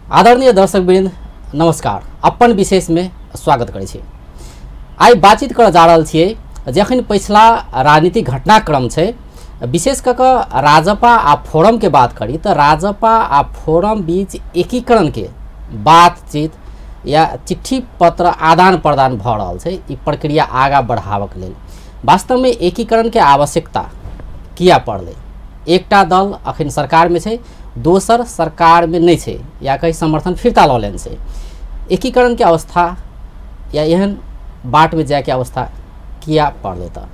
आदरणीय दर्शकवृन्द नमस्कार, अपन विशेष में स्वागत करै छी। आइ बातचीत करऽ जा रहल छियै जखन पछिला राजनीतिक घटनाक्रम छै, विशेष कऽ कऽ राजपा आ फोरम के बात करी तऽ राजपा आ फोरम बीच एकीकरण के बातचीत या चिट्ठी पत्र आदान प्रदान भऽ रहल छै। ई प्रक्रिया आगाँ बढ़ाबक लेल वास्तवमे एकीकरण के आवश्यकता किया पड़लै? एकटा दल अखन सरकारमे छै, दोसर सरकारमे नहि छै या कहीं समर्थन फिर्ता लऽ लेने छै। एकीकरण के अवस्था या एहन बाटमे जायके अवस्था किया पड़लै? तऽ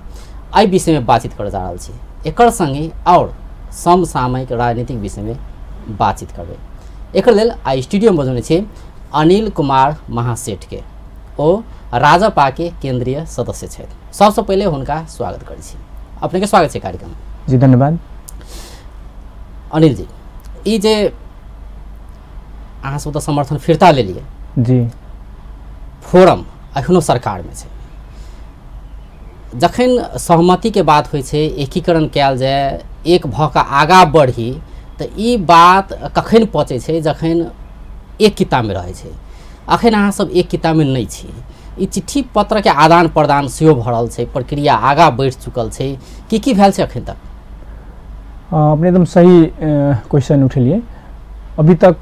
एहि विषयमे बातचीत करऽ जा रहल छी। एकर संगे और समसामयिक राजनीतिक विषयमे बातचीत करबै। एकर लेल आइ स्टूडियोमे बजौने छी अनिल कुमार महासेठ के। ओ राजपा के केंद्रीय सदस्य छथि। सबसँ पहिले हुनका स्वागत करै छी। अपनेके स्वागत छै कार्यक्रम। जी धन्यवाद। अनिल जी, ई जे अहाँ सब तऽ समर्थन फिर्ता लेलियै जी, फोरम एखनो सरकारमे छै। जखन सहमतिके बात होइ छै, एकीकरण कयल जाय, एक भऽ कऽ आगाँ बढ़ी, तऽ ई बात कखन पचै छै? जखन एक किताबमे रहै छै। अखन अहाँ सब एक किताबमे नहि छी। ई चिट्ठी पत्रके आदान प्रदान सेहो भऽ रहल छै, प्रक्रिया आगाँ बढ़ि चुकल छै। की की भेल छै अखन तक? अपने एकदम सही क्वेश्चन उठेलिए। अभी तक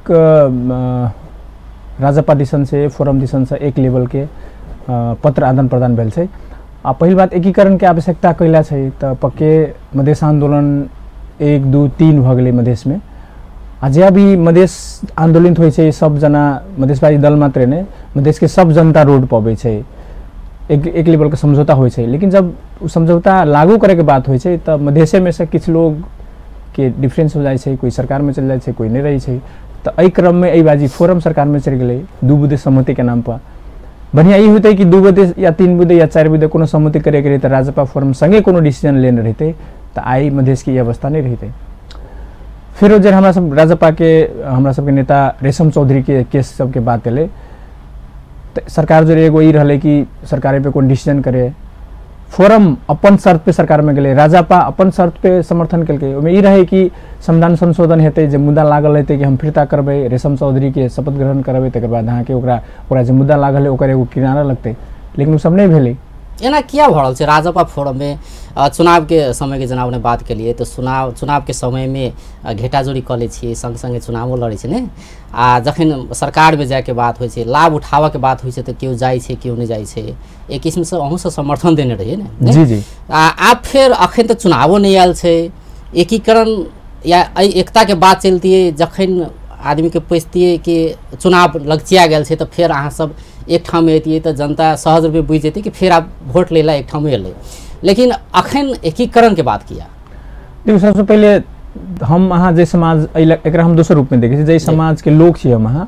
राजपा दिसन से फोरम दिसन से एक लेवल के पत्र आदान प्रदान भेल छै। आ पहिल बात एकीकरण के आवश्यकता कैला छै तऽ पक्के मधेश आंदोलन 1 2 3 भऽ गेलै मधेश में। आ जे अभी मधेश आंदोलित होइ छै, सब जना मधेशवादी दल मात्रे ने मधेश के सब जनता रोड पबै छै, एक एक लेवल के समझौता होइ छै। लेकिन जब उ समझौता लागू करे के बात होइ छै तऽ मधेशे में से किछु लोग के डिफरेंस हो जाइ छै, कोई सरकार में चलि जाइ छै, कोई नहि रहै छै। तऽ एहि क्रम में एहि बाजी फोरम सरकार में चलि गेलै 2 बुँदे सहमति के नाम पर। बढ़िया ई होतै कि 2 बुँदे या 3 बुँदे या 4 बुँदे कोनो सहमति करे के रहै तऽ राजपा फोरम संगे कोनो डिसीजन लेने रहितै तऽ आइ मधेश के ई अवस्था नहि रहितै। फेरो जे हमरा सब राजपा के हमरा सबके नेता रेशम चौधरी के केस सबके बात एलै तऽ सरकार जो एगो ई रहलै कि सरकार पे कोन डिसीजन करे। फोरम अपन शर्त पे सरकार में गेलै, राजपा अपन शर्त पे समर्थन केलकै। ओहिमे ई रहै कि संविधान संशोधन हेतै, जे मुद्दा लागल हेतै कि हम फिर्ता करबै, रेशम चौधरी के शपथ ग्रहण करबै, तकर बाद अहाँके ओकरा ओकरा जे मुद्दा लागल है ओकर एगो किनारा लगतै। लेकिन ओ सब नहि भेलै। एना किया भऽ रहल छै? राजपा फोरममे चुनावके समयके जेना अपने बात केलियै तऽ चुनावके समयमे घेटाजोड़ी कऽ लै छियै, सङ्ग सङ्गे चुनावो लड़ै छै ने। आ जखन सरकारमे जायके बात होइ छै, लाभ उठाबऽके बात होइ छै तऽ केओ जाइ छै केओ नहि जाइ छै। एक किसिमसँ अहूँसँ समर्थन देने रहियै ने? जी जी। आ आब फेर अखन तऽ चुनावो नहि आयल छै, एकीकरण या एहि एकताके बात चलतियै, जखन आदमीके पुछतियै कि चुनाव लगचिया गेल छै तऽ फेर अहाँ सब एक ठाम अयतियै तऽ जनता सहज रूपे बुझि जेतै कि फेर आब वोट लै लए एक ठाम एलै। लेकिन अखन एकीकरणके बात किया? देखियौ, सबसँ पहिले हम अहाँ जे समाज एकरा हम दोसर रूपमे देखै छी, जाहि समाजके लोक छी हम अहाँ,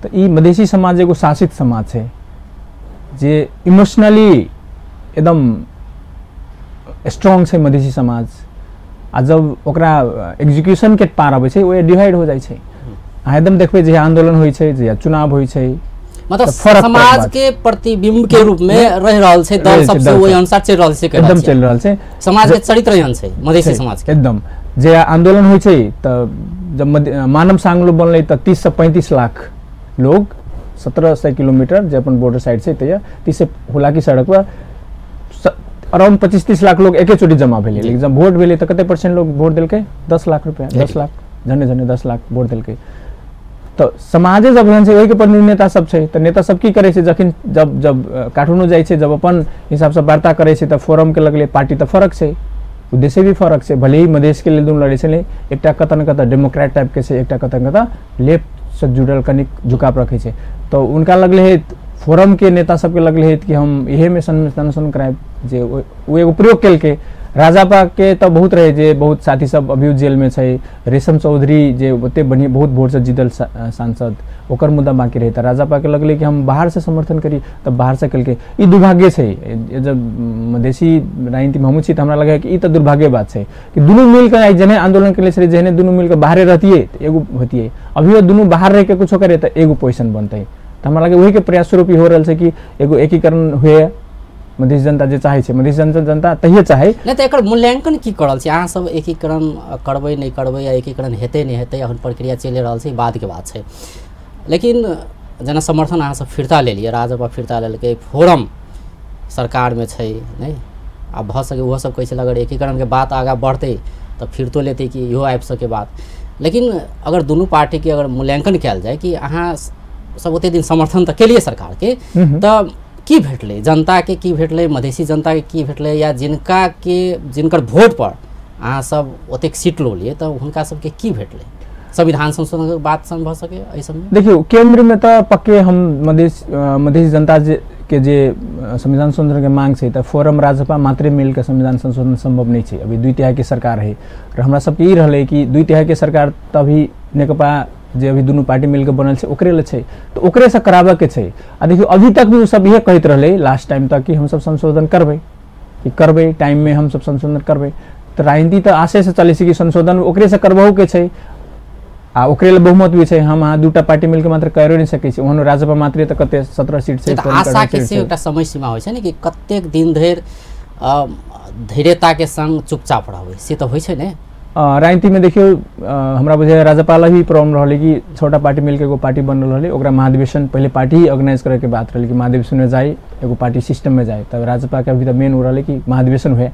तऽ ई मधेशी समाज एगो शासित समाज छै जे इमोशनली एकदम स्ट्रॉन्ग छै मधेशी समाज। आ जब ओकरा एग्जीक्यूशनके पार अबै छै ओ डिवाइड हो जाइ छै। अहाँ एकदम देखबै जे आंदोलन होइ छै, जे चुनाव होइ छै, मतलब समाज के प्रतिबिंब के रूप में रह रहल छै दल सबसे, ओहि अनुसार चलि रहल छै, एकदम चलि रहल छै। समाज के चरित्र एहन छै मधेशी समाज के एकदम। जे आंदोलन होइ छै तऽ जब मानव सांगलो बनलै तऽ 30 से 35 लाख लोग 1700 किलोमीटर जे अपन बॉर्डर साइड छै तैया 30 से हुलाकी सड़क पर अराउंड 25-30 लाख लोग एकेचोटि जमा भेलै। लेकिन जब वोट भेलै तऽ कते परसेंट लोग वोट देलकै? 10 लाख रुपया, 10 लाख झने झने 10 लाख वोट देलकै। तऽ समाजे जब एहन छै ओहिके प्रतिनिधि नेता सब छै तऽ नेता सब की करै छै, जखन जब जब काठमाडौँ जाइ छै, जब अपन हिसाबसँ वार्ता करै छै तऽ फोरमके लगलै पार्टी तऽ फरक छै, उद्देश्य भी फरक छै। भले ही मधेशके लेल दुनू लड़ै छलै, एकटा कतऽ न कतऽ डेमोक्रेट टाइपके छै, एकटा कतऽ न कतऽ लेफ्टसँ जुड़ल कनिक झुकाव रखै छै। तऽ हुनका लगलै हे फोरमके नेता सबके लगलै हे कि हम इहेमे संशोधन करायब, जे ओ एगो प्रयोग केलकै। राजपा के तऽ बहुत रहे जे बहुत साथी सब अभियो जेल में छै, रेशम चौधरी जे ओते बढ़िया बहुत वोट से जीतल सांसद, ओकर मुद्दा बाकी रहे। तऽ राजपा के लगलै कि हम बाहर से समर्थन करी, तऽ बाहर से केलकै। ई दुर्भाग्य छै, जब मधेशी राजनीतिमे हमहूँ छी तऽ हमरा लगै कि ई तऽ दुर्भाग्य बात छै कि दुनू मिलके आइ जेहने आंदोलन केले छलै, जेहने दुनू मिलके बाहरे रहतियै तऽ एगो होतियै, अभियो दुनू बाहर रहिके कुछो करे तऽ एगो पोजिशन बनतै। तऽ हमरा लगै वहीके प्रयास स्वरूप ई हो रहल छै कि एगो एकीकरण हुए, मधेश जनता जे चाहे छै, मधेश जनता तहिए चाहे। नहि तऽ एकर मूल्यांकन की करल छी अहाँ सब? एकीकरण करबै नहि करबै या एकीकरण हेतै नहि हेतै, अखन प्रक्रिया चलि रहल छै, बाद के बात छै। लेकिन जेना समर्थन अहाँ सब फिर्ता लेलियै, राजपा फिर्ता लेलकै, फोरम सरकारमे छै नहि, आब भऽ सकै ओहो सब कहै छलै अगर एकीकरणके बात आगाँ बढ़तै तऽ फिरतो लेतै कि इहो आबि सकै बात। लेकिन अगर दुनू पार्टीके अगर मूल्यांकन कयल जाय कि अहाँ सब ओते दिन समर्थन तऽ केलियै सरकारके, तऽ की भेटलै जनताके, की भेटलै मधेसी जनताके, की भेटलै, या जिनका के जिनकर वोट पर अहाँ सब ओतेक सीट लौलियै तऽ हुनका सबके की भेटलै? संविधान संशोधनके बात सम भऽ सकै एहि सबमे? देखियौ केन्द्रमे तऽ पक्के हम मधेसी जनता के जे संविधान संशोधन के मांग छै तऽ फोरम राजपा मात्रे मिलके संविधान संशोधन संभव नहीं छै। अभी 2/3 के सरकार है और हमरा सबके ई रहलै कि 2/3 के सरकार तऽ अभी नेकपा जे अभी दुनू पार्टी मिलके बनल छै ओकरे ले छै, तऽ ओकरे से कराबऽ के छै। आ देखियौ अभी तक भी ओ सब इहे कहैत रहलै लास्ट टाइम तक कि हमसब संशोधन करबै, कि करबै टाइम में हमसब संशोधन करबै। तऽ राजनीति तऽ आशे से चलै छै कि संशोधन ओकरे से करबहु के छै आ ओकरे लेल बहुमत भी छै। हम अहाँ दूटा पार्टी मिलके मात्र करियो नहि सकै छी, ओहनो राजपा मात्रे तऽ कते 17 सीट छै। आशा के से एकटा समय सीमा होइ छै ने कि कतेक दिन धरि धैर्यताके संग चुपचाप रहबै, से तऽ होइ छै ने। राजनीतिमे देखियौ हमरा बुझाइए राजपा ला भी प्रॉब्लम रहलै कि छोटा पार्टी मिलके एगो पार्टी बनल रहलै, ओकरा महाधिवेशन पहिले पार्टी ही ऑर्गेनाइज करैके बात रहलै कि महाधिवेशनमे जाइ, एगो पार्टी सिस्टममे जाइ। तब राजपा के अभी तऽ मेन ओ रहलै कि महाधिवेशन हुए,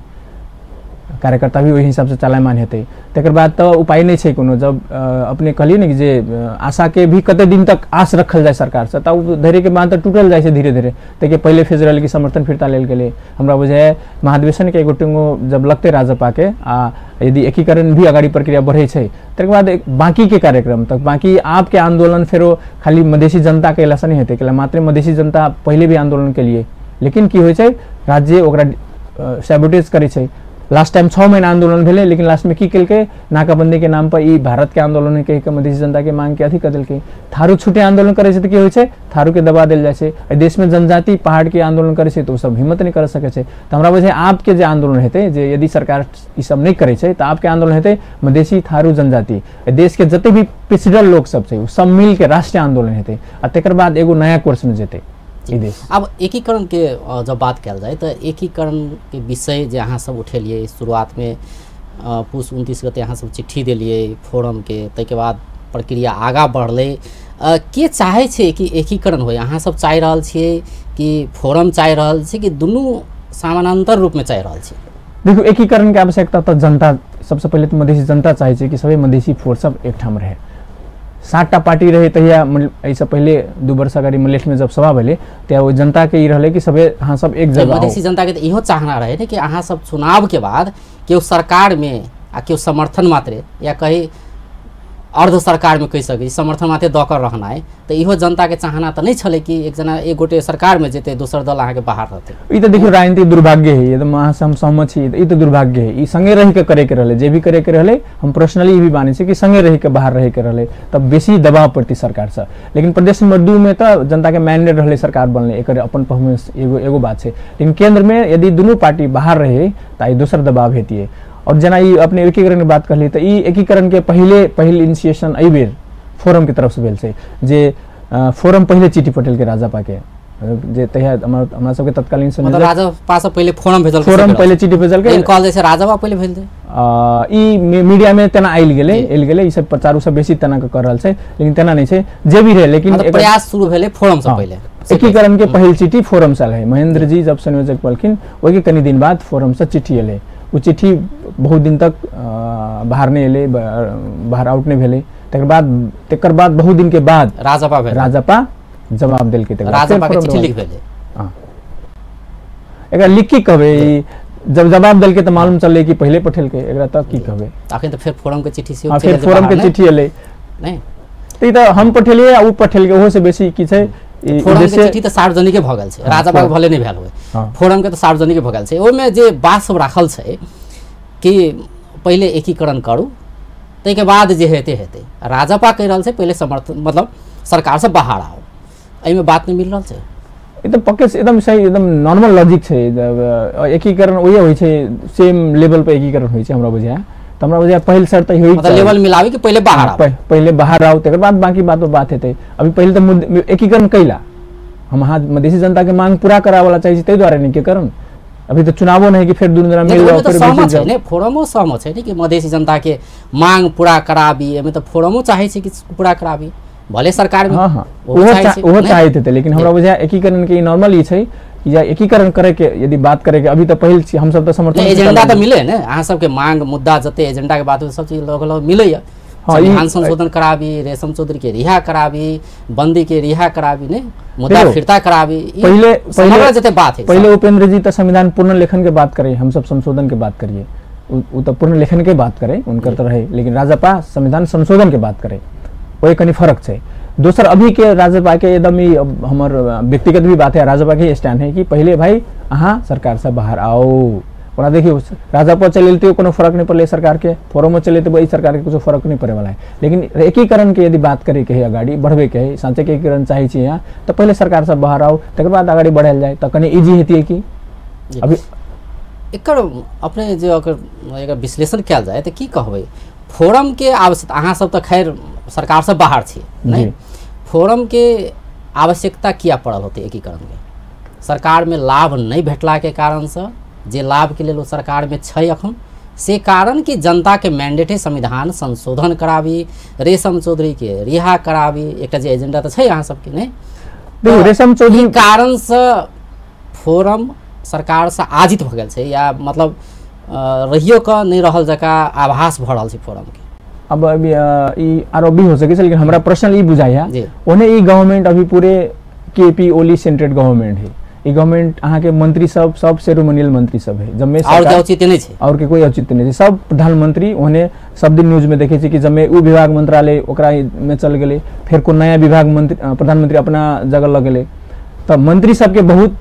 कार्यकर्ता भी ओहि हिसाबसँ चलायमान हेतै। तकर बाद तऽ उपाय नहि छै कोनो। जब अपने कहलियै ने कि जे आशा के भी कते दिन तक आश रखल जाय सरकारसँ, तऽ ओ धैर्यके बाँध तऽ टूटल जाइ छै धीरे धीरे। ताहिके पहिले फेज रहलै कि समर्थन फिर्ता लेल गेलै। हमरा बुझाइए महाधिवेशनके एगो टेंगो जब लगतै राजपाके आ यदि एकीकरण भी अगाडि प्रक्रिया बढ़ै छै तकर बाद बाँकीके कार्यक्रम तक बाँकी आपके आंदोलन फेरो खाली मधेसी जनता के अयलासँ नहि हेतै, कैला मात्रे मधेसी जनता पहिले भी आंदोलन केलियै, लेकिन की होइ छै राज्य ओकरा सैबोटेज करै छै। लास्ट टाइम 6 महीना आंदोलन भेलै, लेकिन लास्ट में की केलकै नाकाबंदी के नाम पर ई भारत के आंदोलन कहि के मधेसी जनता के मांग के अथी कर देलकै। थारू छूटे आंदोलन करै छै तऽ की होइ छै थारू के दबा देल जाइ छै। एहि देश में जनजाति पहाड़ के आंदोलन करै छै तऽ ओ सब हिम्मत नहि कर सकै छै। तऽ हमरा बुझाइए आपके जे आंदोलन हेतै, जे यदि सरकार ई सब नहि करै छै तऽ आपके आंदोलन हेतै मधेसी थारू जनजाति एहि देश के जते भी पिछड़ल लोक सब छै ओ सब मिल के राष्ट्रीय आंदोलन हेतै आ तकर बाद एगो नया कोर्स में जेतै। अब एकीकरण के जब बात कयल जाय तऽ एकीकरण के विषय जे अहाँ सब उठेलियै शुरुआतमे पुस 29 गते अहाँ सब चिट्ठी देलियै फोरम के, ताहिके बाद प्रक्रिया आगाँ बढ़लै। के चाहै छै कि एकीकरण होय? अहाँ सब चाहि रहल छियै कि फोरम चाहि रहल छै कि दुनू समानान्तर रूपमे चाहि रहल छै? देखियौ एकीकरण के आवश्यकता तऽ जनता सबसँ पहिले तऽ मधेसी जनता चाहै छै कि सबै मधेसी फोर्स सब एकठाम रहै। 7टा पार्टी रहे तहिया एहिसँ पहिले 2 वर्ष अगाडि मलेठमे जब सभा भेलै तहिया ओहि जनताके ई रहलै कि सभे अहाँ सब एक जगह। मधेसी जनताके तऽ इहो चाहना रहै ने कि अहाँ सब चुनावके बाद केओ सरकारमे आ केओ समर्थन मात्रे या कही अर्ध सरकारमे कहि सकै समर्थन मात्रे दऽ कऽ रहनाइ, तऽ इहो जनताके चाहना तऽ नहि छलै कि एकजना एक गोटे सरकारमे जेतै दोसर दल अहाँके बाहर रहतै। ई तऽ देखियौ राजनीति दुर्भाग्य है, एकदम अहाँसँ हम सहमत छी। ई तऽ दुर्भाग्य है, ई संगे रहिके करैके रहलै, जे भी करैके रहलै हम पर्सनली ई भी मानै छी कि संगे रहिके बाहर रहैके रहलै तब बेसी दबाव पड़तै सरकारसँ। लेकिन प्रदेश नंबर 2 मे तऽ जनताके मैंडेट रहलै सरकार बनलै, एकर अपन परफॉर्मेंस एगो एगो बात छै। लेकिन केन्द्रमे यदि दुनू पार्टी बाहर रहै तऽ ई दोसर दबाव हेतियै। और जेना ई अपने एकीकरण के बात कहलियै तऽ ई एकीकरण के पहिल इनिशिएशन एहि बेर फोरम के तरफ से भेल छै, जे फोरम पहिले चिट्ठी पटेल राजपा के जे तहिया हमरा सबके तत्कालीन मतलब राजपा से पहिले फोरम भेजल, फोरम पहिले चिट्ठी भेजल के कहल जाइ छै राजपा पहिले भेज दे। ई मीडिया में तेना आयल गेलै, ई सब प्रचार सब बेसी तेना के कर रहल छै, लेकिन तेना नहि छै जे भी रहे। लेकिन प्रयास शुरू भेलै फोरम से पहिले। एकीकरण के पहिल चिट्ठी फोरम से आयल है। महेंद्र जी जब संयोजक बनलखिन ओहिके कनी दिन बाद फोरम से चिट्ठी एलै। ओ चिट्ठी बहुत दिन तक बाहर नहि एलै, बाहर आउट नहि भेलै। तकर बाद बहुत दिन के बाद राजपा जवाब देलकै। राजपा के चिट्ठी लिख भेलै। हां, एकरा लिख की कहबै, जब जवाब देलकै तऽ मालूम चललै कि पहिले पठेलकै, एकरा तऽ की कहबै। अखन तऽ फेर फोरम के चिट्ठी सेहो फेर फोरम के चिट्ठी एलै नहि तऽ ई तऽ हम पठेलियै आ ओ पठेलकै, ओहो से बेसी की छै फोरम के चिट्ठी तऽ सार्वजनिके भऽ गेल छै, राजपा के भले नहि भेल होय, फोरम के तऽ सार्वजनिके भऽ गेल छै। ओहिमे जे बात सब राखल छै कि पहिले एकीकरण करू ताहिके बाद जे हेतै हेतै, राजपा कहि रहल छै पहिले समर्थन मतलब सरकार से बाहर आओ, एहिमे बात नहि मिल रहल छै। एकदम पक्के एकदम सही एकदम नॉर्मल लॉजिक छै। एकीकरण ओहे होइ छै, सेम लेवल पर एकीकरण होइ छै हमरा बुझाय। तऽ हमरा बुझाय पहिल शर्त होइ मतलब लेवल मिलाबै कि पहिले बाहर आओ, पहिले बाहर आओ तकर बाद बाकी बात बात हेतै। अभी पहिले तऽ एकीकरण कैला हम अहाँ मधेसी जनता के मांग पूरा करावला चाहै छी ताहि दुआरे नहि एकीकरण। अभी तो चुनावो नहीं कि फिर दुनू जना मिल जाओ फिर सहमत छै ने, फोरमो सहमत छै ने कि मधेसी जनता के मांग पूरा कराबी, एहिमे तऽ फोरमो चाहै छै कि पूरा कराबी, भले सरकार में। हाँ, ओहो चाहैत हेतै, लेकिन हमरा बुझाय एकीकरण के नॉर्मल ई छै कि एकीकरण करे के यदि बात करे के अभी तऽ पहिल छी, हमसब तऽ समर्थन एजेंडा तऽ मिले ने अहाँ सबके मांग मुद्दा जते एजेंडा के बात सब चीज लग लग मिलैया। संविधान संशोधन कराबी, रेशम चौधरी के रिहा कराबी, बंदी के रिहा कराबी, ने मुद्दा फिरता कराबी, पहले पहले जते बात है। पहले उपेंद्र जी तो संविधान पुनर्लेखन के बात करे, हम सब संशोधन के बात करिए, उ तो पुनर्लेखन के बात करे उनकर तो रहे, लेकिन राजपा संविधान संशोधन के बात करे, वही कनी फर्क है। दोसर अभी के राजपा के एकदम ही हमर व्यक्तिगत भी बात है, राजपा के स्टैंड है कि पहले भाई अहाँ सरकार से बाहर आओ। ओना देखियो राजपा चलेते कोनो फर्क नहीं पड़े सरकार के, फोरमो चलेते वही सरकार के कुछ फर्क नहीं पड़े वाला है। लेकिन एकीकरण के यदि बात करे के है, अगाड़ी बढ़बे के है, साँचे के एकीकरण चाहे छी यहाँ, तो पहले सरकार से बाहर आओ तकर बाद अगाड़ी बढ़ल जाए तो कनी इजी हेती कि अभी एकर अपने जो अगर विश्लेषण कयल जाए तो की कहबै फोरम के आवश्यकता? अहाँ सब तो खैर सरकार से बाहर छी नहीं, फोरम के आवश्यकता किया पड़ल होते एकीकरण के? सरकार में लाभ नहीं भेटला के कारण से, जे लाभ के लेल सरकार में छै अखन, से कारण कि जनता के मैंडेट है संविधान संशोधन कराबी, रेशम चौधरी के रिहा कराबी, एक जे एजेंडा तो छै अहाँ सबके नहीं। देखो रेशम चौधरी कारण से फोरम सरकार से आजित भ गेल छै, या मतलब रहियो के नहीं रहल जका आभास भ रहल छै फोरम के। अब अभी ई आरोप भी हो सके छै, लेकिन हमरा प्रश्न ई बुझाया ओने ई गवर्नमेंट अभी पूरे केपी ओली सेंट्रेड गवर्नमेंट है। ई गवर्नमेंट अहाँ के मंत्री सब सब सेरेमोनियल मंत्री सब है, जब में और के औचित्य नहीं छै, और के कोई औचित्य नहीं छै। सब प्रधानमंत्री ओने सब दिन न्यूज में देखे छी कि जब में उ विभाग मंत्रालय ओकरा में चल गेलै, फिर कोई नया विभाग मंत्री प्रधानमंत्री अपना जगह लग गेलै, तऽ मंत्री सबके बहुत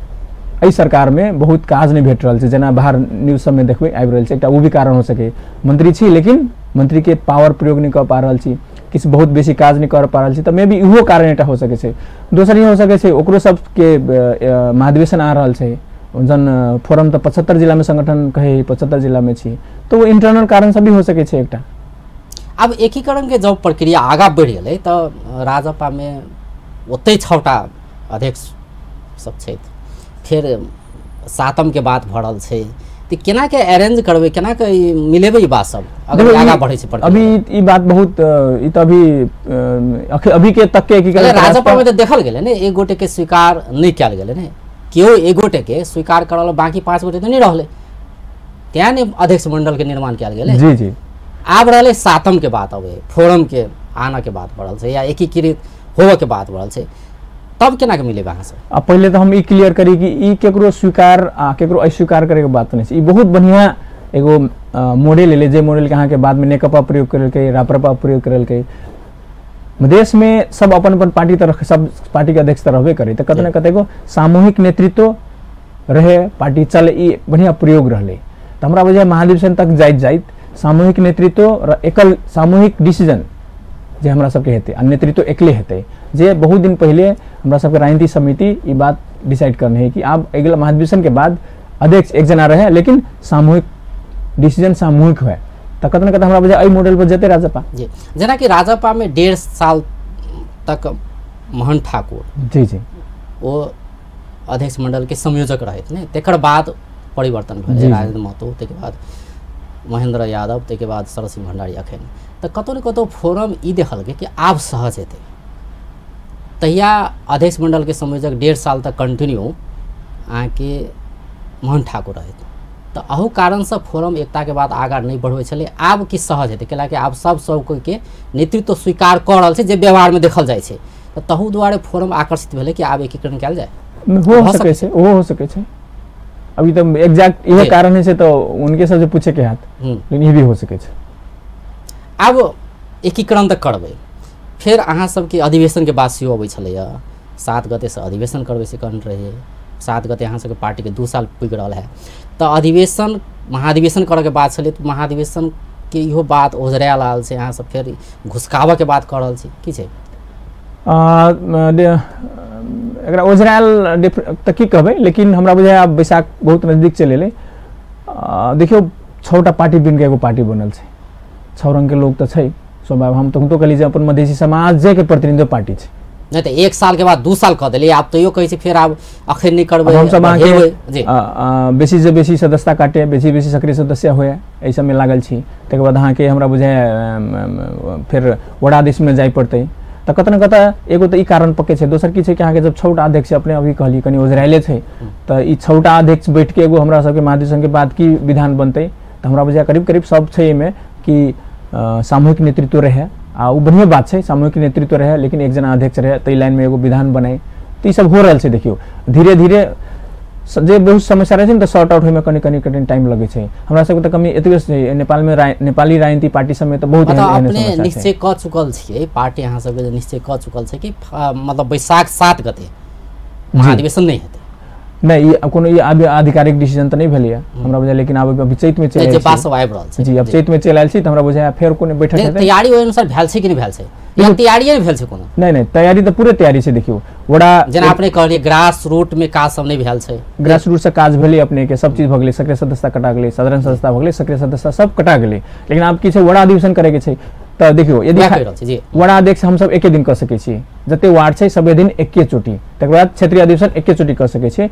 एहि सरकार में बहुत काज नहीं भेट रहल छै। जेना बाहर न्यूज सब में देखबै आबि रहल छै, एकटा ओ भी कारण हो सके मंत्री छी लेकिन मंत्री के पावर प्रयोग नहीं कर पा रहल छी, किछु बहुत बेसी काज नहीं कर पा रहल छी, तऽ मे बी इहो कारण एकटा हो सकै छै। दोसर ई हो सकै छै ओकरो सबके महाधिवेशन आ रहल छै, जन फोरम तऽ 75 जिला में संगठन कहे 75 जिला में छी, तऽ ओ इंटरनल कारण सब भी हो सकै छै एकटा। आब एकीकरण के जब प्रक्रिया आगा बढ़ि गेलै तऽ राजपा में ओतै 6टा अध्यक्ष सब छथि, फिर सातम के बात भरल छै, तऽ केना के अरेंज करबै, केना के मिलेबै ई बात सब अगर आगा बढ़ै छै प्रक्रिया? अभी ई बात बहुत ई तऽ अभी अभी के तक के एकीकरण राजपा में तऽ देखल गेलै ने, एक गोटे के स्वीकार नहि कयल गेलै ने, केओ एक गोटे के स्वीकार करल, बाकी 5 गोटे तऽ नहि रहलै, तें ने अध्यक्ष मंडल के निर्माण कयल गेलै। जी जी, आब रहलै सातम के बात, अबै फोरम के आना के बात बढ़ल छै या एकीकृत होबऽ के बात बढ़ल छै, तब केना के मिलेबै अहाँ सब? आ पहिले तऽ हम ई क्लियर करी कि ई केकरो स्वीकार आ केकरो अस्वीकार करे के बात नहीं छै। ई बहुत बढ़िया एगो मॉडल एलै, जे मॉडल के अहाँके बाद में नेकपा प्रयोग करलकै, राप्रपा प्रयोग करलकै। देश में सब अपन अपन पार्टी तरह सब पार्टी के अध्यक्ष तऽ रहबे करे, तऽ कतौ ने कतौ सामूहिक नेतृत्व रहे, पार्टी चले, ई बढ़िया प्रयोग रहलै। तऽ हमरा बुझाय महाधिवेशन तक जाइत जाइत सामूहिक नेतृत्व एकल सामूहिक डिसीजन जे हमरा सबके हेतै आ नेतृत्व एकले हेतै, जे बहुत दिन पहले हमरा सबके राजनीति समिति ई बात डिसाइड करने है कि आब अगिला महाधिवेशन के बाद अध्यक्ष एक जना रहे लेकिन सामूहिक डिसीजन सामूहिक हुए, तऽ कतौ ने कतौ हमरा बुझाय एहि मॉडल पर जेतै राजपा। जी, जेनाकि राजपा में 1.5 साल तक मोहन ठाकुर जी जी ओ अध्यक्ष मंडल के संयोजक रहैत ने, तकर बाद परिवर्तन भेलै राजेंद्र महतो, ताहिके बाद महेंद्र यादव, ताहिके बाद शरद सिंह भंडारी अखन, तऽ कतौ ने कतौ फोरम ई देखलकै कि आब सहज हेतै। तहिया अध्यक्ष मंडल के संयोजक 1.5 साल तक कंटिन्यू अहाँके मोहन ठाकुर रहैत, तऽ अहू कारणसँ फोरम एकताके बाद आगाँ नहि बढ़बै छलै। आब कि सहज हेतै, कैलाकि आब सब कोइके नेतृत्व स्वीकार कऽ रहल छै जे व्यवहारमे देखल जाइ छै, तऽ तहू दुआरे फोरम आकर्षित भेलै कि आब एकीकरण कयल जाय। हो सकै छै, ओहो हो सकै छै। अभी तऽ एग्जैक्ट इहे कारण है से तो उनके सबसे पूछे के हाथ, लेकिन ई भी हो सकै छै। आब एकीकरण तऽ करबै, फेर अहाँ सबके अधिवेशन के बात सेहो अबै छलैए, 7 गतेसँ अधिवेशन करबै से कहने रहियै, 7 गते अहाँ सबके पार्टीके 2 साल पुगि रहल है, तऽ अधिवेशन महाधिवेशन करऽके बात छलै, तऽ महाधिवेशनके इहो बात ओझरायल आयल छै, अहाँ सब फेर घुसकाबऽके बात कऽ रहल छी, की छै? एकरा ओझरायल तऽ की कहबै, लेकिन हमरा बुझाय आब बैसाख बहुत नजदीक चलि एलै। देखियौ 6टा पार्टी बनि कऽ एगो पार्टी बनल छै, 6 रंग के लोग तऽ छै स्वभाव। हम तऽ कहली जे अपन मधेसी समाजे के प्रतिनिधित्व पार्टी छै, नहीं तऽ 1 साल के बाद 2 साल कऽ देलियै, आब तैयो कहै छै फेर आब अखन नहि करबै। हमसब अहाँके बेसी से बेसी सदस्यता काटे, बेसी बेसी सक्रिय सदस्य हुए, एहि सबमे लागल छी। तकर बाद अहाँके हमरा बुझाय फेर वडाधीशमे जाय पड़तै, तऽ कतऽ न कतऽ एगो तऽ ई कारण पक्के छै। दोसर की छै कि अहाँके जब 6टा अध्यक्ष अपने अभी कहलियै कनि ओझरायले छै, तऽ ई 6टा अध्यक्ष बैठ के एगो हमरा सबके महाधिवेशन के बाद की विधान बनतै, तऽ हमरा बुझाय करीब करीब सब छै एहिमे कि सामूहिक नेतृत्व रहै, आ ओ बढ़िआँ बात छै सामूहिक नेतृत्व रहै, लेकिन एक जना अध्यक्ष रहै ताहि लाइनमे एगो विधान बनाइ, तऽ ई सब हो रहल छै। देखियौ धीरे धीरे जे बहुत समस्या रहै छै ने तऽ सॉर्ट आउट होइमे कनि कनि कनि टाइम लगै छै। हमरा सबके तऽ कमी एतबे छै नेपालमे, नेपाली राजनीति पार्टी सबमे तऽ बहुत एहन समस्या छै। निश्चय कऽ चुकल छियै पार्टी अहाँ सबके निश्चय कऽ चुकल छै कि मतलब बैसाख 7 गते महाधिवेशन नहि हेतै? नहि, ई कोनो ई आधिकारिक डिसीजन तऽ नहि भेलैया हमरा बुझाय, लेकिन आब अभी चैत मे चलि आयल छै जी, अब चैत मे चलि आयल छी तऽ हमरा बुझाय फेर कोनो बैठक हेतै। तैयारी ओहि अनुसार भेल छै कि नहि भेल छै या तैयारी नहि भेल छै कोनो? नहि नहि, तैयारी तऽ पूरे तैयारी छै। देखियौ वड़ा जेना अपने कहलियै ग्रास रूट में काज सब नहि भेल छै, ग्रास रूट से काज भेलै अपने के सब चीज भऽ गेलै, सक्रिय सदस्यता कटा गेलै, साधारण सदस्यता भऽ गेलै, सक्रिय सदस्यता सब कटा गेलै, लेकिन आब की छै वड़ा अधिवेशन करे के छै। तऽ देखियौ यदि वड़ा अध्यक्ष हमसब एके दिन कऽ सकै छी, जते वार्ड छै सबे दिन एके चोटी, तकर बाद क्षेत्रीय अधिवेशन एके चोटी कऽ सकै छी,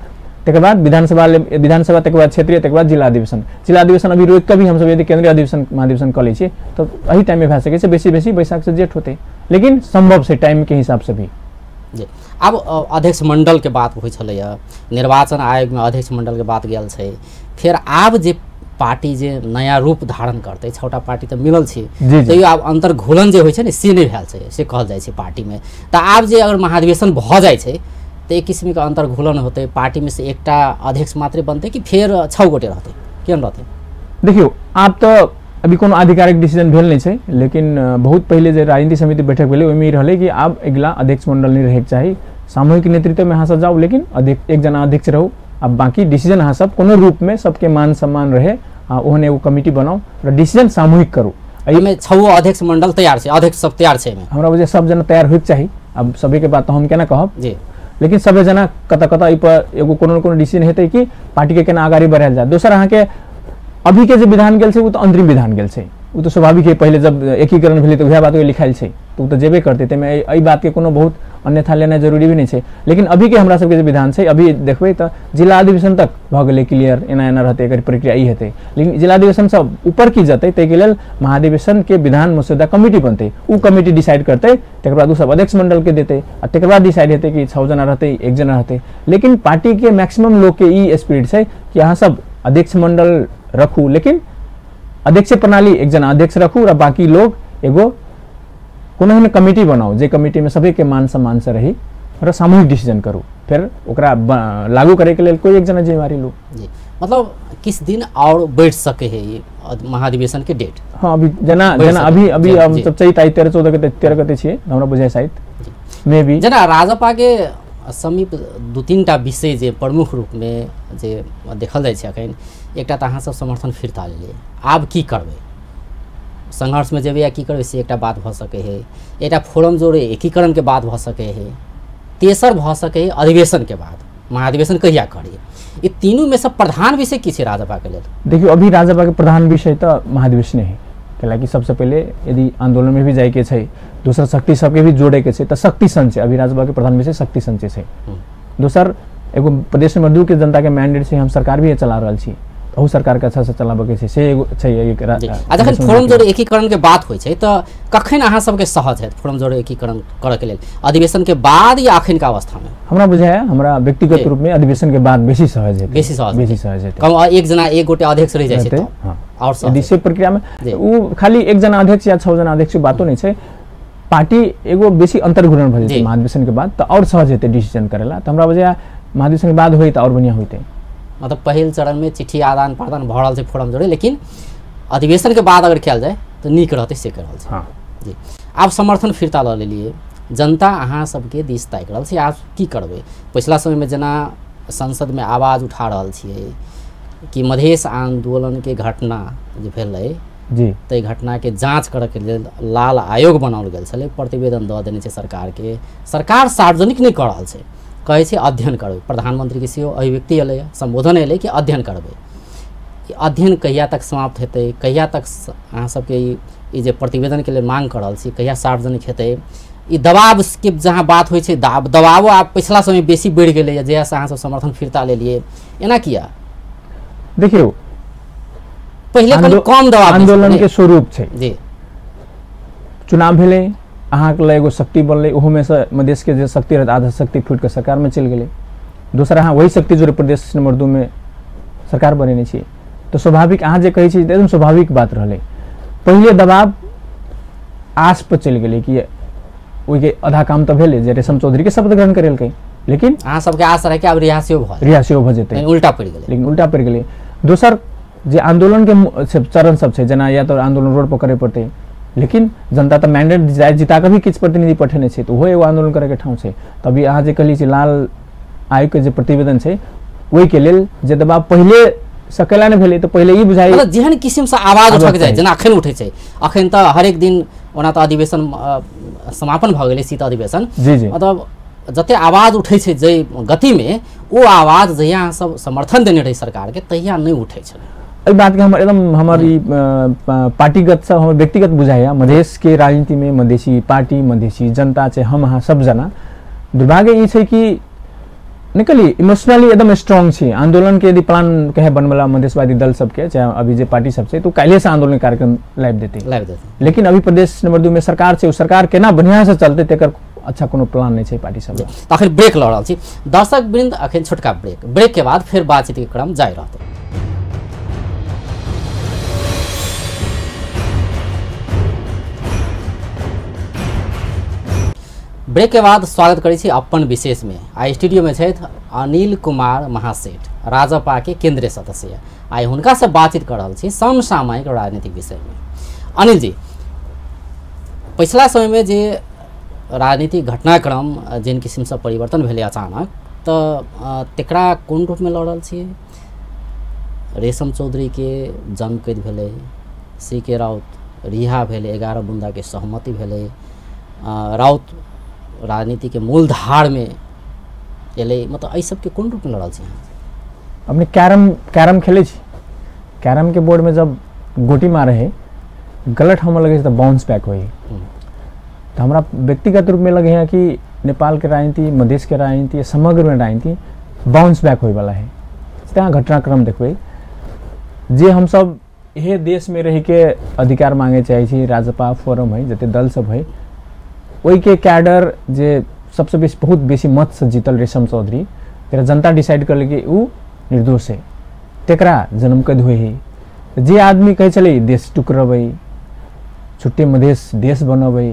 तकर बाद विधानसभा, तकर बाद क्षेत्रीय, तकर बाद जिला अधिवेशन। जिला अधिवेशन अभी रोकि कऽ भी हमसब यदि केंद्रीय अधिवेशन महाधिवेशन कऽ लै छी तऽ एही टाइममे भए सकै छै, बेसी बेसी बैसाख से जेठ होतै, लेकिन सम्भव छै टाइम के हिसाब से भी। जी आब अध्यक्ष मंडल के बात होइ छलैया, निर्वाचन आयोगमे अध्यक्ष मंडल के बात गेल छै, फेर आब जे पार्टी जे नया रूप धारण करतै, 6टा पार्टी तऽ मिलल छै तैयो आब अन्तर्घोलन जे होइ छै ने से नहि भेल छै, से कहल जाइ छै पार्टीमे। तऽ आब जे अगर महाधिवेशन भऽ जाइ छै तऽ एक किस्मके अन्तर्घोलन होतै, पार्टीमे से एकटा अध्यक्ष मात्रे बनतै कि फेर 6 गोटे रहतै, केहन रहतै? देखियौ आब तऽ अभी कोनो आधिकारिक डिसीजन भेल नहि छै, लेकिन बहुत पहिले जे राजनीति समिति बैठक भेलै ओहिमे ई रहलै कि आब अगिला अध्यक्ष मंडल नहि रहैके चाही, सामूहिक नेतृत्वमे अहाँ सब जाउ, लेकिन एक जना अध्यक्ष रहू, आब बाकी डिसीजन अहाँ सब कोनो रूपमे सबके मान सम्मान रहे, आ ओहन एगो कमिटी बनाउ र डिसीजन सामूहिक करू। एहिमे 6 अध्यक्ष मंडल तैयार छै, अध्यक्ष सब तैयार छै, हमरा बुझाय सब जना तैयार होइके चाही। आब सभीके बात तऽ हम केना कहब जी, लेकिन सभे जना कतऽ कतऽ एहि पर एगो कोनो न कोनो डिसीजन हेतै कि पार्टीके केना अगाडि बढ़ायल जाय। दोसर अहाँके अभीके जे विधान गेल छै ओ तऽ अंतरिम विधान गेल छै, ओ तऽ स्वाभाविक है, पहिले जब एकीकरण भेलै तऽ वएह बात लिखायल छै तऽ ओ तऽ जेबे करतै, ताहिमे एहि बातके कोनो बहुत अन्यथा लेनाइ जरूरी भी नहि छै। लेकिन अभीके हमरा सबके जे विधान छै अभी देखबै तऽ जिला अधिवेशन तक भऽ गेलै क्लियर, एना एना रहतै, एकर प्रक्रिया ई हेतै, लेकिन जिला अधिवेशनसँ ऊपर की जेतै ताहिके लेल महाधिवेशनके विधान मसौदा कमिटी बनतै, ओ कमिटी डिसाइड करतै, तकर बाद ओ सब अध्यक्ष मंडलके देतै, आ तकर बाद डिसाइड हेतै कि 6 जना रहतै 1 जना रहतै। लेकिन पार्टीके मैक्सिमम लोकके ई स्पिरिट छै कि अहाँ सब अध्यक्ष मंडल रखू, लेकिन अध्यक्ष प्रणाली एक जना अध्यक्ष रखू और बाकी लोग एगो कोनो एहन कमिटी बनाउ जे कमिटीमे सभीके मान सम्मान से रही और सामूहिक डिसीजन करू, फिर ओकरा लागू करे के लेल कोई एक जना जिम्मेवारी लू। जी मतलब किस दिन और बैठ सके है ये महाधिवेशन के डेट? हाँ अभी जना जना अभी अभी हम सब चैत आई 13-14 गते 13 गते छियै हमरा बुझाय शायद मे बी। जना राजपा के समीप 2-3 टा विषय जे प्रमुख रूपमे जे देखल जाइ छै अखन, एकटा तऽ अहाँ सब समर्थन फिरता लेलियै, आब की करबै, संघर्षमे जेबै या की करबै से एकटा बात भऽ सकै है, एकटा फोरम जोड़े एकीकरणके बात भऽ सकै है, तेसर भऽ सकै है अधिवेशनके बाद महाधिवेशन कहिया करी। ई तीनूमे से प्रधान विषय की छै राजपाके लेल? देखियौ अभी राजपाके प्रधान विषय तऽ महाधिवेशने है, कैलाकि सबसे पहिले यदि आंदोलन में भी जाइके छै, दोसर शक्ति सबके भी जोड़ेके छै तऽ शक्ति संचय, अभी राजपाके प्रधान विषय शक्ति संचय छै। दोसर एगो प्रदेश नंबर 2 के जनता के मैंडेट छै, हम सरकार भी चला रहल छी, अहू सरकार के अच्छा से चलाबके छै, से एगो छै एक। आ जखन फोरम जोड़े एकीकरण के बात होइ छै तऽ कखन अहाँ सबके सहज हैत फोरम जोड़े एकीकरण करऽ के लेल, अधिवेशन के बाद या अखन के अवस्था में? हमरा बुझाय हमरा व्यक्तिगत रूप में अधिवेशन के बाद बेसी सहज हेतै, बेसी सहज, बेसी सहज हेतै, कम एक जना एक गोटे अध्यक्ष रहि जाइ छै तऽ। हां और यदि से प्रक्रिया में उ खाली एक जना अध्यक्ष या 6 जना अध्यक्ष बातो नहि छै, पार्टी एगो बेसी अंतर्घुरण भऽ जेतै महाधिवेशन के बाद तऽ और सहज हेतै डिसीजन करेला, तऽ हमरा बुझाय महाधिवेशन के बाद होई तऽ और बढ़िया होइतै। मतलब पहिल चरण में चिट्ठी आदान प्रदान भऽ रहल छै फोरम जोड़े, लेकिन अधिवेशन के बाद अगर कयल जाय तऽ नीक रहतै से कहि रहल छै। हाँ जी आब समर्थन फिरता लऽ लेलियै, जनता अहाँ सबके दिस ताकि रहल छै, आब की करबै? पछिला समयमे जेना संसदमे आवाज उठा रहल छियै कि मधेश आन्दोलनके घटना जे भेलै जी, ताहि घटनाके जाँच करैके लेल लाल आयोग बनाओल गेल छलै, प्रतिवेदन दऽ देने छै सरकारके, सरकार सार्वजनिक नहि कऽ रहल छै, कहै छै अध्ययन करबै, प्रधानमंत्री के सेहो अभिव्यक्ति एलै, संबोधन एलै कि अध्ययन करबै। अध्ययन कहिया तक समाप्त हेतै, कहिया तक अहाँ सबके ई जे प्रतिवेदनके लेल मांग कऽ रहल छी कहिया सार्वजनिक हेतै? ई दबावके जहाँ बात होइ छै, दबावो आब पिछला समय बेसी बढ़ि गेलैए, जहियासँ अहाँ सब समर्थन फिरता लेलियै, एना किया? देखियौ पहिले कनि कम दबाव आंदोलन के स्वरूप छै जी, चुनाव भेलै, अहाँके लए एगो शक्ति बनलै, ओहोमे से मधेशके जे शक्ति रहै आधा शक्ति फूटि कऽ सरकारमे चलि गेलै। दोसर अहाँ वही शक्ति जोड़े प्रदेश नंबर 2 में सरकार बनेने छी, तऽ स्वाभाविक अहाँ जे कहै छी एकदम स्वाभाविक बात रहलै। पहिले दबाव आस पर चलि गेलै कि ओहिके आधा काम तऽ भेलै जे रेशम चौधरीके शपथ ग्रहण करेलकै, लेकिन अहाँ सबके आस रहै कि आब रिहा सेहो भऽ जेतै, उल्टा पड़ि गेलै, लेकिन उल्टा पड़ि गेलै। दोसर जे आंदोलनके चरण सब छै, जेना या तऽ आंदोलन रोड पर करे पड़तै, लेकिन जनता तऽ मैंडेट जिता कऽ भी किछु प्रतिनिधि पठेने छै, तऽ ओहो एगो आंदोलन करैके ठाउँ छै। तभी अहाँ जे कहली लाल आयोगके जे प्रतिवेदन छै ओहिके लेल जे दबाव पहिले सकेला नहि भेलै, तऽ पहिले ई बुझाइ मतलब जेहन किसिमसँ आवाज उठक जाइ जेना अखन उठै छै, अखन तऽ हरेक दिन ओना तऽ अधिवेशन समापन भऽ गेलै शीत अधिवेशन, जी जी, मतलब जते आवाज उठै छै जाहि गतिमे, ओ आवाज जहिया अहाँ सब समर्थन देने रहै सरकारके तहिया नहि उठै छलै। एहि बातके हमर एकदम हमर ई पार्टीगत हमर व्यक्तिगत बुझाइया, मधेशके राजनीतिमे मधेसी पार्टी मधेसी जनता छै हम अहाँ सब जना, दुर्भाग्य ई छै कि निकली इमोशनली एकदम स्ट्रॉन्ग छी। आंदोलन के यदि प्लान कहे बनवला मधेशवादी दल सबके चाहे अभी जे पार्टी सब छै तो काल्हि से आंदोलन कार्यक्रम लाबि देतै, लेकिन अभी प्रदेश नंबर 2 में सरकार छै, ओ सरकार केना बढ़िया से चलतै तेकर अच्छा कोनो प्लान नहीं छै पार्टी सब। तऽ अखन ब्रेक लऽ रहल छी दर्शक वृंद, अखन छोटका ब्रेक, ब्रेक के बाद फिर बातचीत के क्रम जारी रहतै। ब्रेक के बाद स्वागत करै छी अपन विशेष में। आइ स्टूडियो में छथि अनिल कुमार महासेठ, राजपा के केंद्रीय सदस्य। आइ हुनका से बातचीत कर रहल छी समसामयिक राजनीतिक विषय में। अनिल जी, पिछला समय में जे राजनीतिक घटनाक्रम जिन किसिम से परिवर्तन भेलै अचानक, तऽ तेकरा कोन रूप में लऽ रहल छियै? रेशम चौधरी के जन्मकैद भेलै, सी के राउत रिहा भेलै, 11 बुंदा के सहमति भेलै, राउत राजनीति के मूल धार में एलै, मतलब एहि सबके कोन रूप में लड़ल छी? अपने कैरम कैरम खेलै छी, कैरम के बोर्ड में जब गोटी मारे है गलत हम लगे तो बाउंस बैक होई। तो हमरा व्यक्तिगत रूप में लगे है कि नेपाल के राजनीति, मधेश के राजनीति, समग्र में राजनीति बाउंस बैक होए वाला है। तैं घटनाक्रम देखबै जे हम सब इहे देश में रह के अधिकार मांगे चाहे छी, राजपा फोरम है जते दल सब है ओहिके कैडर जे सबसे बेसी बहुत बेसी मत से जीतल रेशम चौधरी, तेरा जनता डिसाइड कर कि उ निर्दोष है, तेकरा जन्मकैद होइ है। जे आदमी कहै छलै देश टुकरबै, छुट्टे मधेश देश बनबै,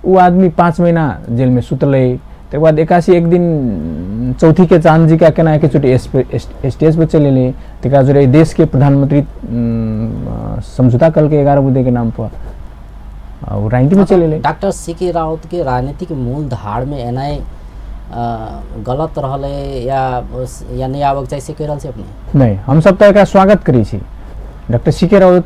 उ आदमी 5 महीना जेल में सुतलै, तकर बाद 81 दिन चौथी के चांद जी का केना एकचोटि स्टेज पर चलि एलै, तकरा जोड़े देश के प्रधानमंत्री समझौता कलकै 11 बुंदे के नाम पर राजनीति में चलि एलै। डॉक्टर सी के राउत के राजनीतिक मूल धार में एनाइ गलत रहलै या नहि आबक चाही से कहि रहल छी अपने? नहीं, हम सब तऽ एकरा स्वागत करै छी। डॉक्टर सी के राउत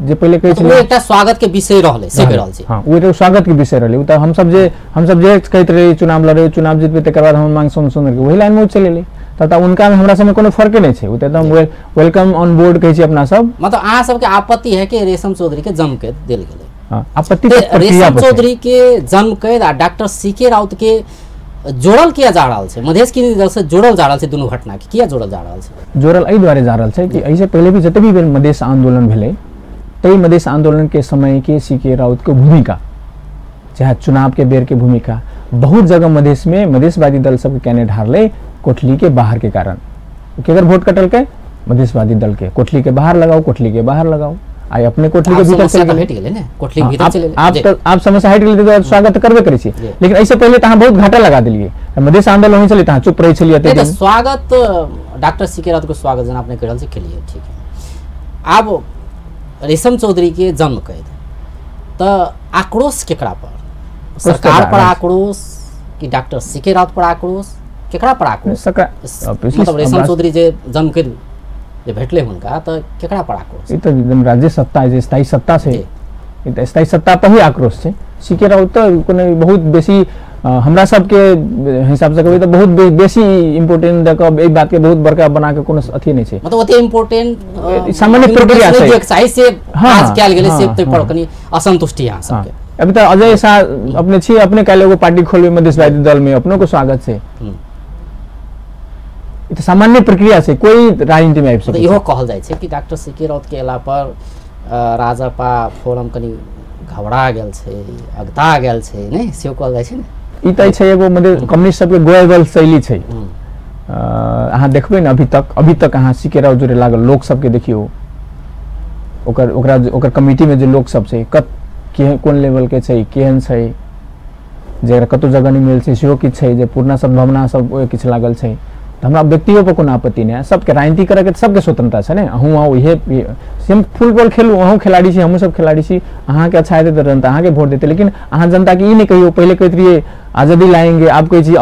जे पहिले कहै छलै एकटा स्वागत के विषय रहलै से कहि रहल छी। हां, ओ एकटा स्वागत के विषय रहलै। ओ तऽ हम सब जे कहैत रही चुनाव लड़ै, चुनाव जीतबै तकर बाद हम मांग सुन के वही लाइन में चलि एलै। तब तऽ उनका में हमरा सबमे कोनो फर्के नहि छै, ओ तऽ एकदम welcome on board कहै छी अपना सब। मतलब अहाँ सबके आपत्ति है कि रेशम चौधरी के जन्म के देल गेलै? आपत्ति रेशम चौधरी के जन्म कैद आ डॉक्टर सी के राउत के जोड़ल किया जा रहल छै, मधेश के दल से जोड़ल जा रहल छै, दुनू घटना के किया जोड़ल जा रहल छै? जोड़ल एहि दुआरे जा रहल छै कि एहिसे पहिले भी जते भी मधेश आंदोलन भेलै तै मधेश आंदोलन के समय के सी के राउत के भूमिका, चाहे चुनाव के बेर के भूमिका, बहुत जगह मधेश में मधेशवादी दल सबके कैंडिडेट हारलै कोठली के बाहर के कारण। केकर वोट कटलकै? मधेशवादी दल के। कोठली के बाहर लगाओ, कोठली के बाहर लगाओ, आई अपने कोठली के भीतर चलि हटि गेलै ने, कोठली के भीतर चलि गेलै। आप तो आप समस्या हटि गेलै तऽ स्वागत करबे करै छी, लेकिन एहिसे पहिले तऽ अहाँ बहुत घाटा लगा देलियै। मधेश आंदोलन होइ छलै तऽ अहाँ चुप रहै छलियै। तऽ स्वागत डॉक्टर सी के राउत के स्वागत जेना अपने कहि रहल छी केलियै, ठीक है। आब रेशम चौधरी के जन्म कैद तऽ आक्रोश केकरा पर? सरकार पर आक्रोश कि डॉक्टर सी के राउत पर आक्रोश? केकरा पर आक्रोश? मतलब रेशम चौधरी जे जन्म कैद जे भेटलै हुनका तऽ केकरा पर आक्रोश? ई तऽ एकदम राज्य सत्ता जे स्थायी सत्ता छै, ई तऽ स्थायी सत्ता पर ही आक्रोश छै। सी के राउत तऽ कोनो बहुत बेसी हमरा सबके हिसाब से कहबै तऽ बहुत बेसी इम्पोर्टेंट दऽ कऽ एहि बात के बहुत बड़का बना के कोनो अथी नहि छै। मतलब ओते इम्पोर्टेंट सामान्य प्रक्रिया छै चाही से काज कयल गेलै से ताहि पर कनि असंतुष्टि अहाँ सबके। अभी तऽ अजय शाह अपने छी, अपने काल्हि एगो पार्टी खोलबै मधेशवादी दल में, अपनो के स्वागत छै। ई तऽ सामान्य प्रक्रिया छै, कोई राजनीति में आबि सकै। इहो कहल जाइ छै कि डॉक्टर सी के राउत के अयला पर राजपा फोरम कनि घबरा गेल छै, अगता गेल छै, नहि सेहो कहल जाइ छै ने। ई तऽ छै एगो मतलब कम्युनिस्ट सबके गोएबल शैली छै। अहाँ देखबै ने अभी तक अहाँ सीके राव जोड़े लागल लोक सबके देखियौ, ओकर ओकरा ओकर कमिटी में जे लोक सब छै कत कोन लेवल के छै, केहन छै, जेकरा कतौ जगह नहि मिल छै सेहो किछु छै, जे पुरना सद्भावना सब ओहि किछु लागल छै। तऽ हमरा व्यक्तियो पर कोनो आपत्ति नहि है, सबके राजनीति करैके सबके स्वतंत्रता छै ने। अहूँ आउ इहे हम फुटबॉल खेलू, अहूँ खिलाड़ी छी, हमहूँ सब खिलाड़ी छी, अहाँके अच्छा हेतै तऽ जनता अहाँके वोट देतै, लेकिन अहाँ जनताके ई नहि कहियौ पहिले कहैत रहियै आजादी लाएंगे, आब कहै छी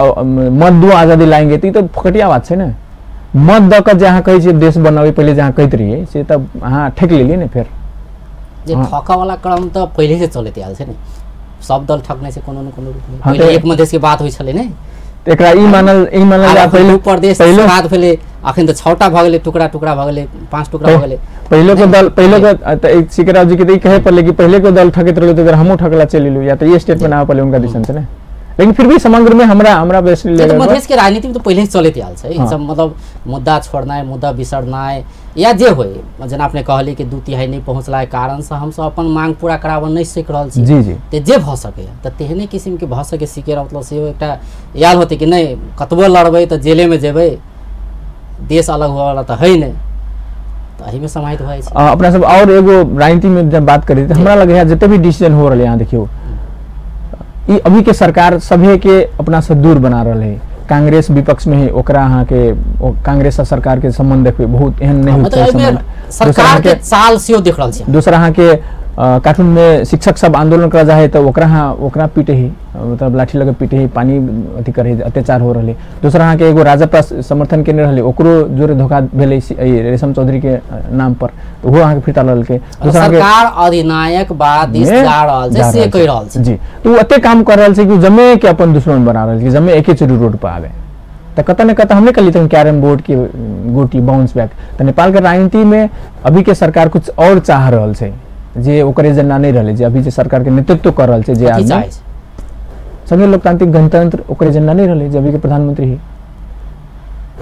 मत दू आजादी लाएंगे, तऽ ई तऽ फकटिया बात छै ने। मत दऽ कऽ जे अहाँ कहै छियै देश बनाबै, पहिले जे अहाँ कहैत रहियै से तऽ अहाँ ठकि लेलियै ने। फेर जे ठकऽ वाला क्रम तऽ पहिले से चलैत आयल छै ने, सब दल ठकने छै कोनो न कोनो रूपमे। पहिले एक मधेश के बात होइ छलै ने, एकरा ई मानल जा पहिले प्रदेश बात भेलै, अखन तऽ 6टा भऽ गेलै, टुकड़ा टुकड़ा भऽ गेलै, 5 टुकड़ा भऽ गेलै। पहिले के दल पहिले के तऽ सीके राव जी के तऽ ई कहे पड़लै कि पहिले के दल ठकैत रहलै तऽ हमहूँ ठकला चलि एलहुँ, या तऽ ई स्टेटमेंट आबऽ पड़लै हुनका दिसन से ने। लेकिन फिर भी समग्र में हमरा हमरा मधेश के राजनीति में तो पहले से चलैत आयल छै ई सब, मतलब मुद्दा छोड़नाइ, मुद्दा बिसरनाइ या जे होइ, जेना अपने कहली कि 2/3 नहि पहुँचला कारण से हमसब अपन मांग पूरा कराबऽ नहि सकि रहल छी। जी जी, तऽ जे भऽ सकैए तऽ तेहने किसिमके भऽ सकै। सीके राव मतलब सेहो एकटा आयल होतै कि नहि कतबो लड़बै तऽ जेलेमे जेबै, देश अलग होवऽवाला तऽ है नहि, तऽ एहिमे समाहित भऽ जाइ छै। अपना सब और एगो राजनीति में जब बात करी तऽ हमरा लगैए जते भी डिसीजन हो रहलै, यहाँ देखियौ ई अभी के सरकार सभे के अपना से दूर बना रहल है। कांग्रेस विपक्ष में है, ओकरा अहाँ के कांग्रेस आ सरकार के संबंध देखबै बहुत एहन नहीं होइत छै संबंध। सरकार के चाल सेहो देख रहल छै। दोसर अहाँ के काठमांडू में शिक्षक सब आंदोलन कर जाए तो ओकरा ओकरा पीटे है, मतलब लाठी लगे पीटे है, पानी अथी करे, अत्याचार हो रहा है। दोसर अहाँ के एगो राजपा समर्थन केने रहलै, ओकरो जोरे धोखा भेलै रेशम चौधरी के नाम पर, तो ओहो अहाँ के फिरता ललकै। सरकार अधिनायक बाद दिस जा रहल छै से कहि रहल छै जी, तो ओ एते काम कर रहल छै कि जमे के अपन दुश्मन बना रहल छै, जमे एके चोरी रोड पर आवे। तऽ कतऽ ने कतऽ हमने कहली कैरम बोर्ड के गोटी बाउंस बैक। तऽ नेपाल के राजनीति में अभी के सरकार कुछ और चाह रहल छै, जे ओकर एजेंडा नहीं रहलै, जे अभी जे सरकार के नेतृत्व कर रहल छै, जे आदमी संघीय लोकतांत्रिक गणतंत्र ओकर एजेंडा नहीं रहलै, जे अभी के प्रधानमंत्री है।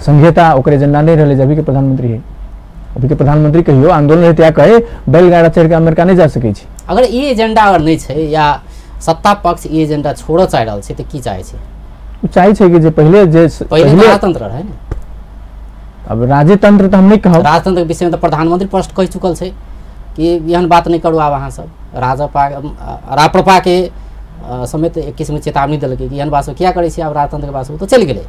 संघीयता ओकर एजेंडा नहीं रहलै, जे अभी के प्रधानमंत्री है। अभी के प्रधानमंत्री कहियो आंदोलन हेतै या कहे बैलगाड़ा चढ़ि के अमेरिका नहीं जा सकै छी। अगर ई एजेंडा अगर नहीं छै या सत्ता पक्ष ई एजेंडा छोड़ऽ चाहि रहल छै तऽ की चाहै छै? ओ चाहै छै कि जे पहिले जे पहिले राजतंत्र रहै ने, अब राजतंत्र तऽ हम नहीं कहब, राजतंत्र के विषय में तऽ प्रधानमंत्री स्पष्ट कहि चुकल छै कि एहन बात नहीं करू आब अहाँ सब। राजपा राप्रपा के समेत एक किस्म चेतावनी देलकै कि एहन बात सब किया करै छी, आब राजतंत्र के बात सब तो चलि गेलै।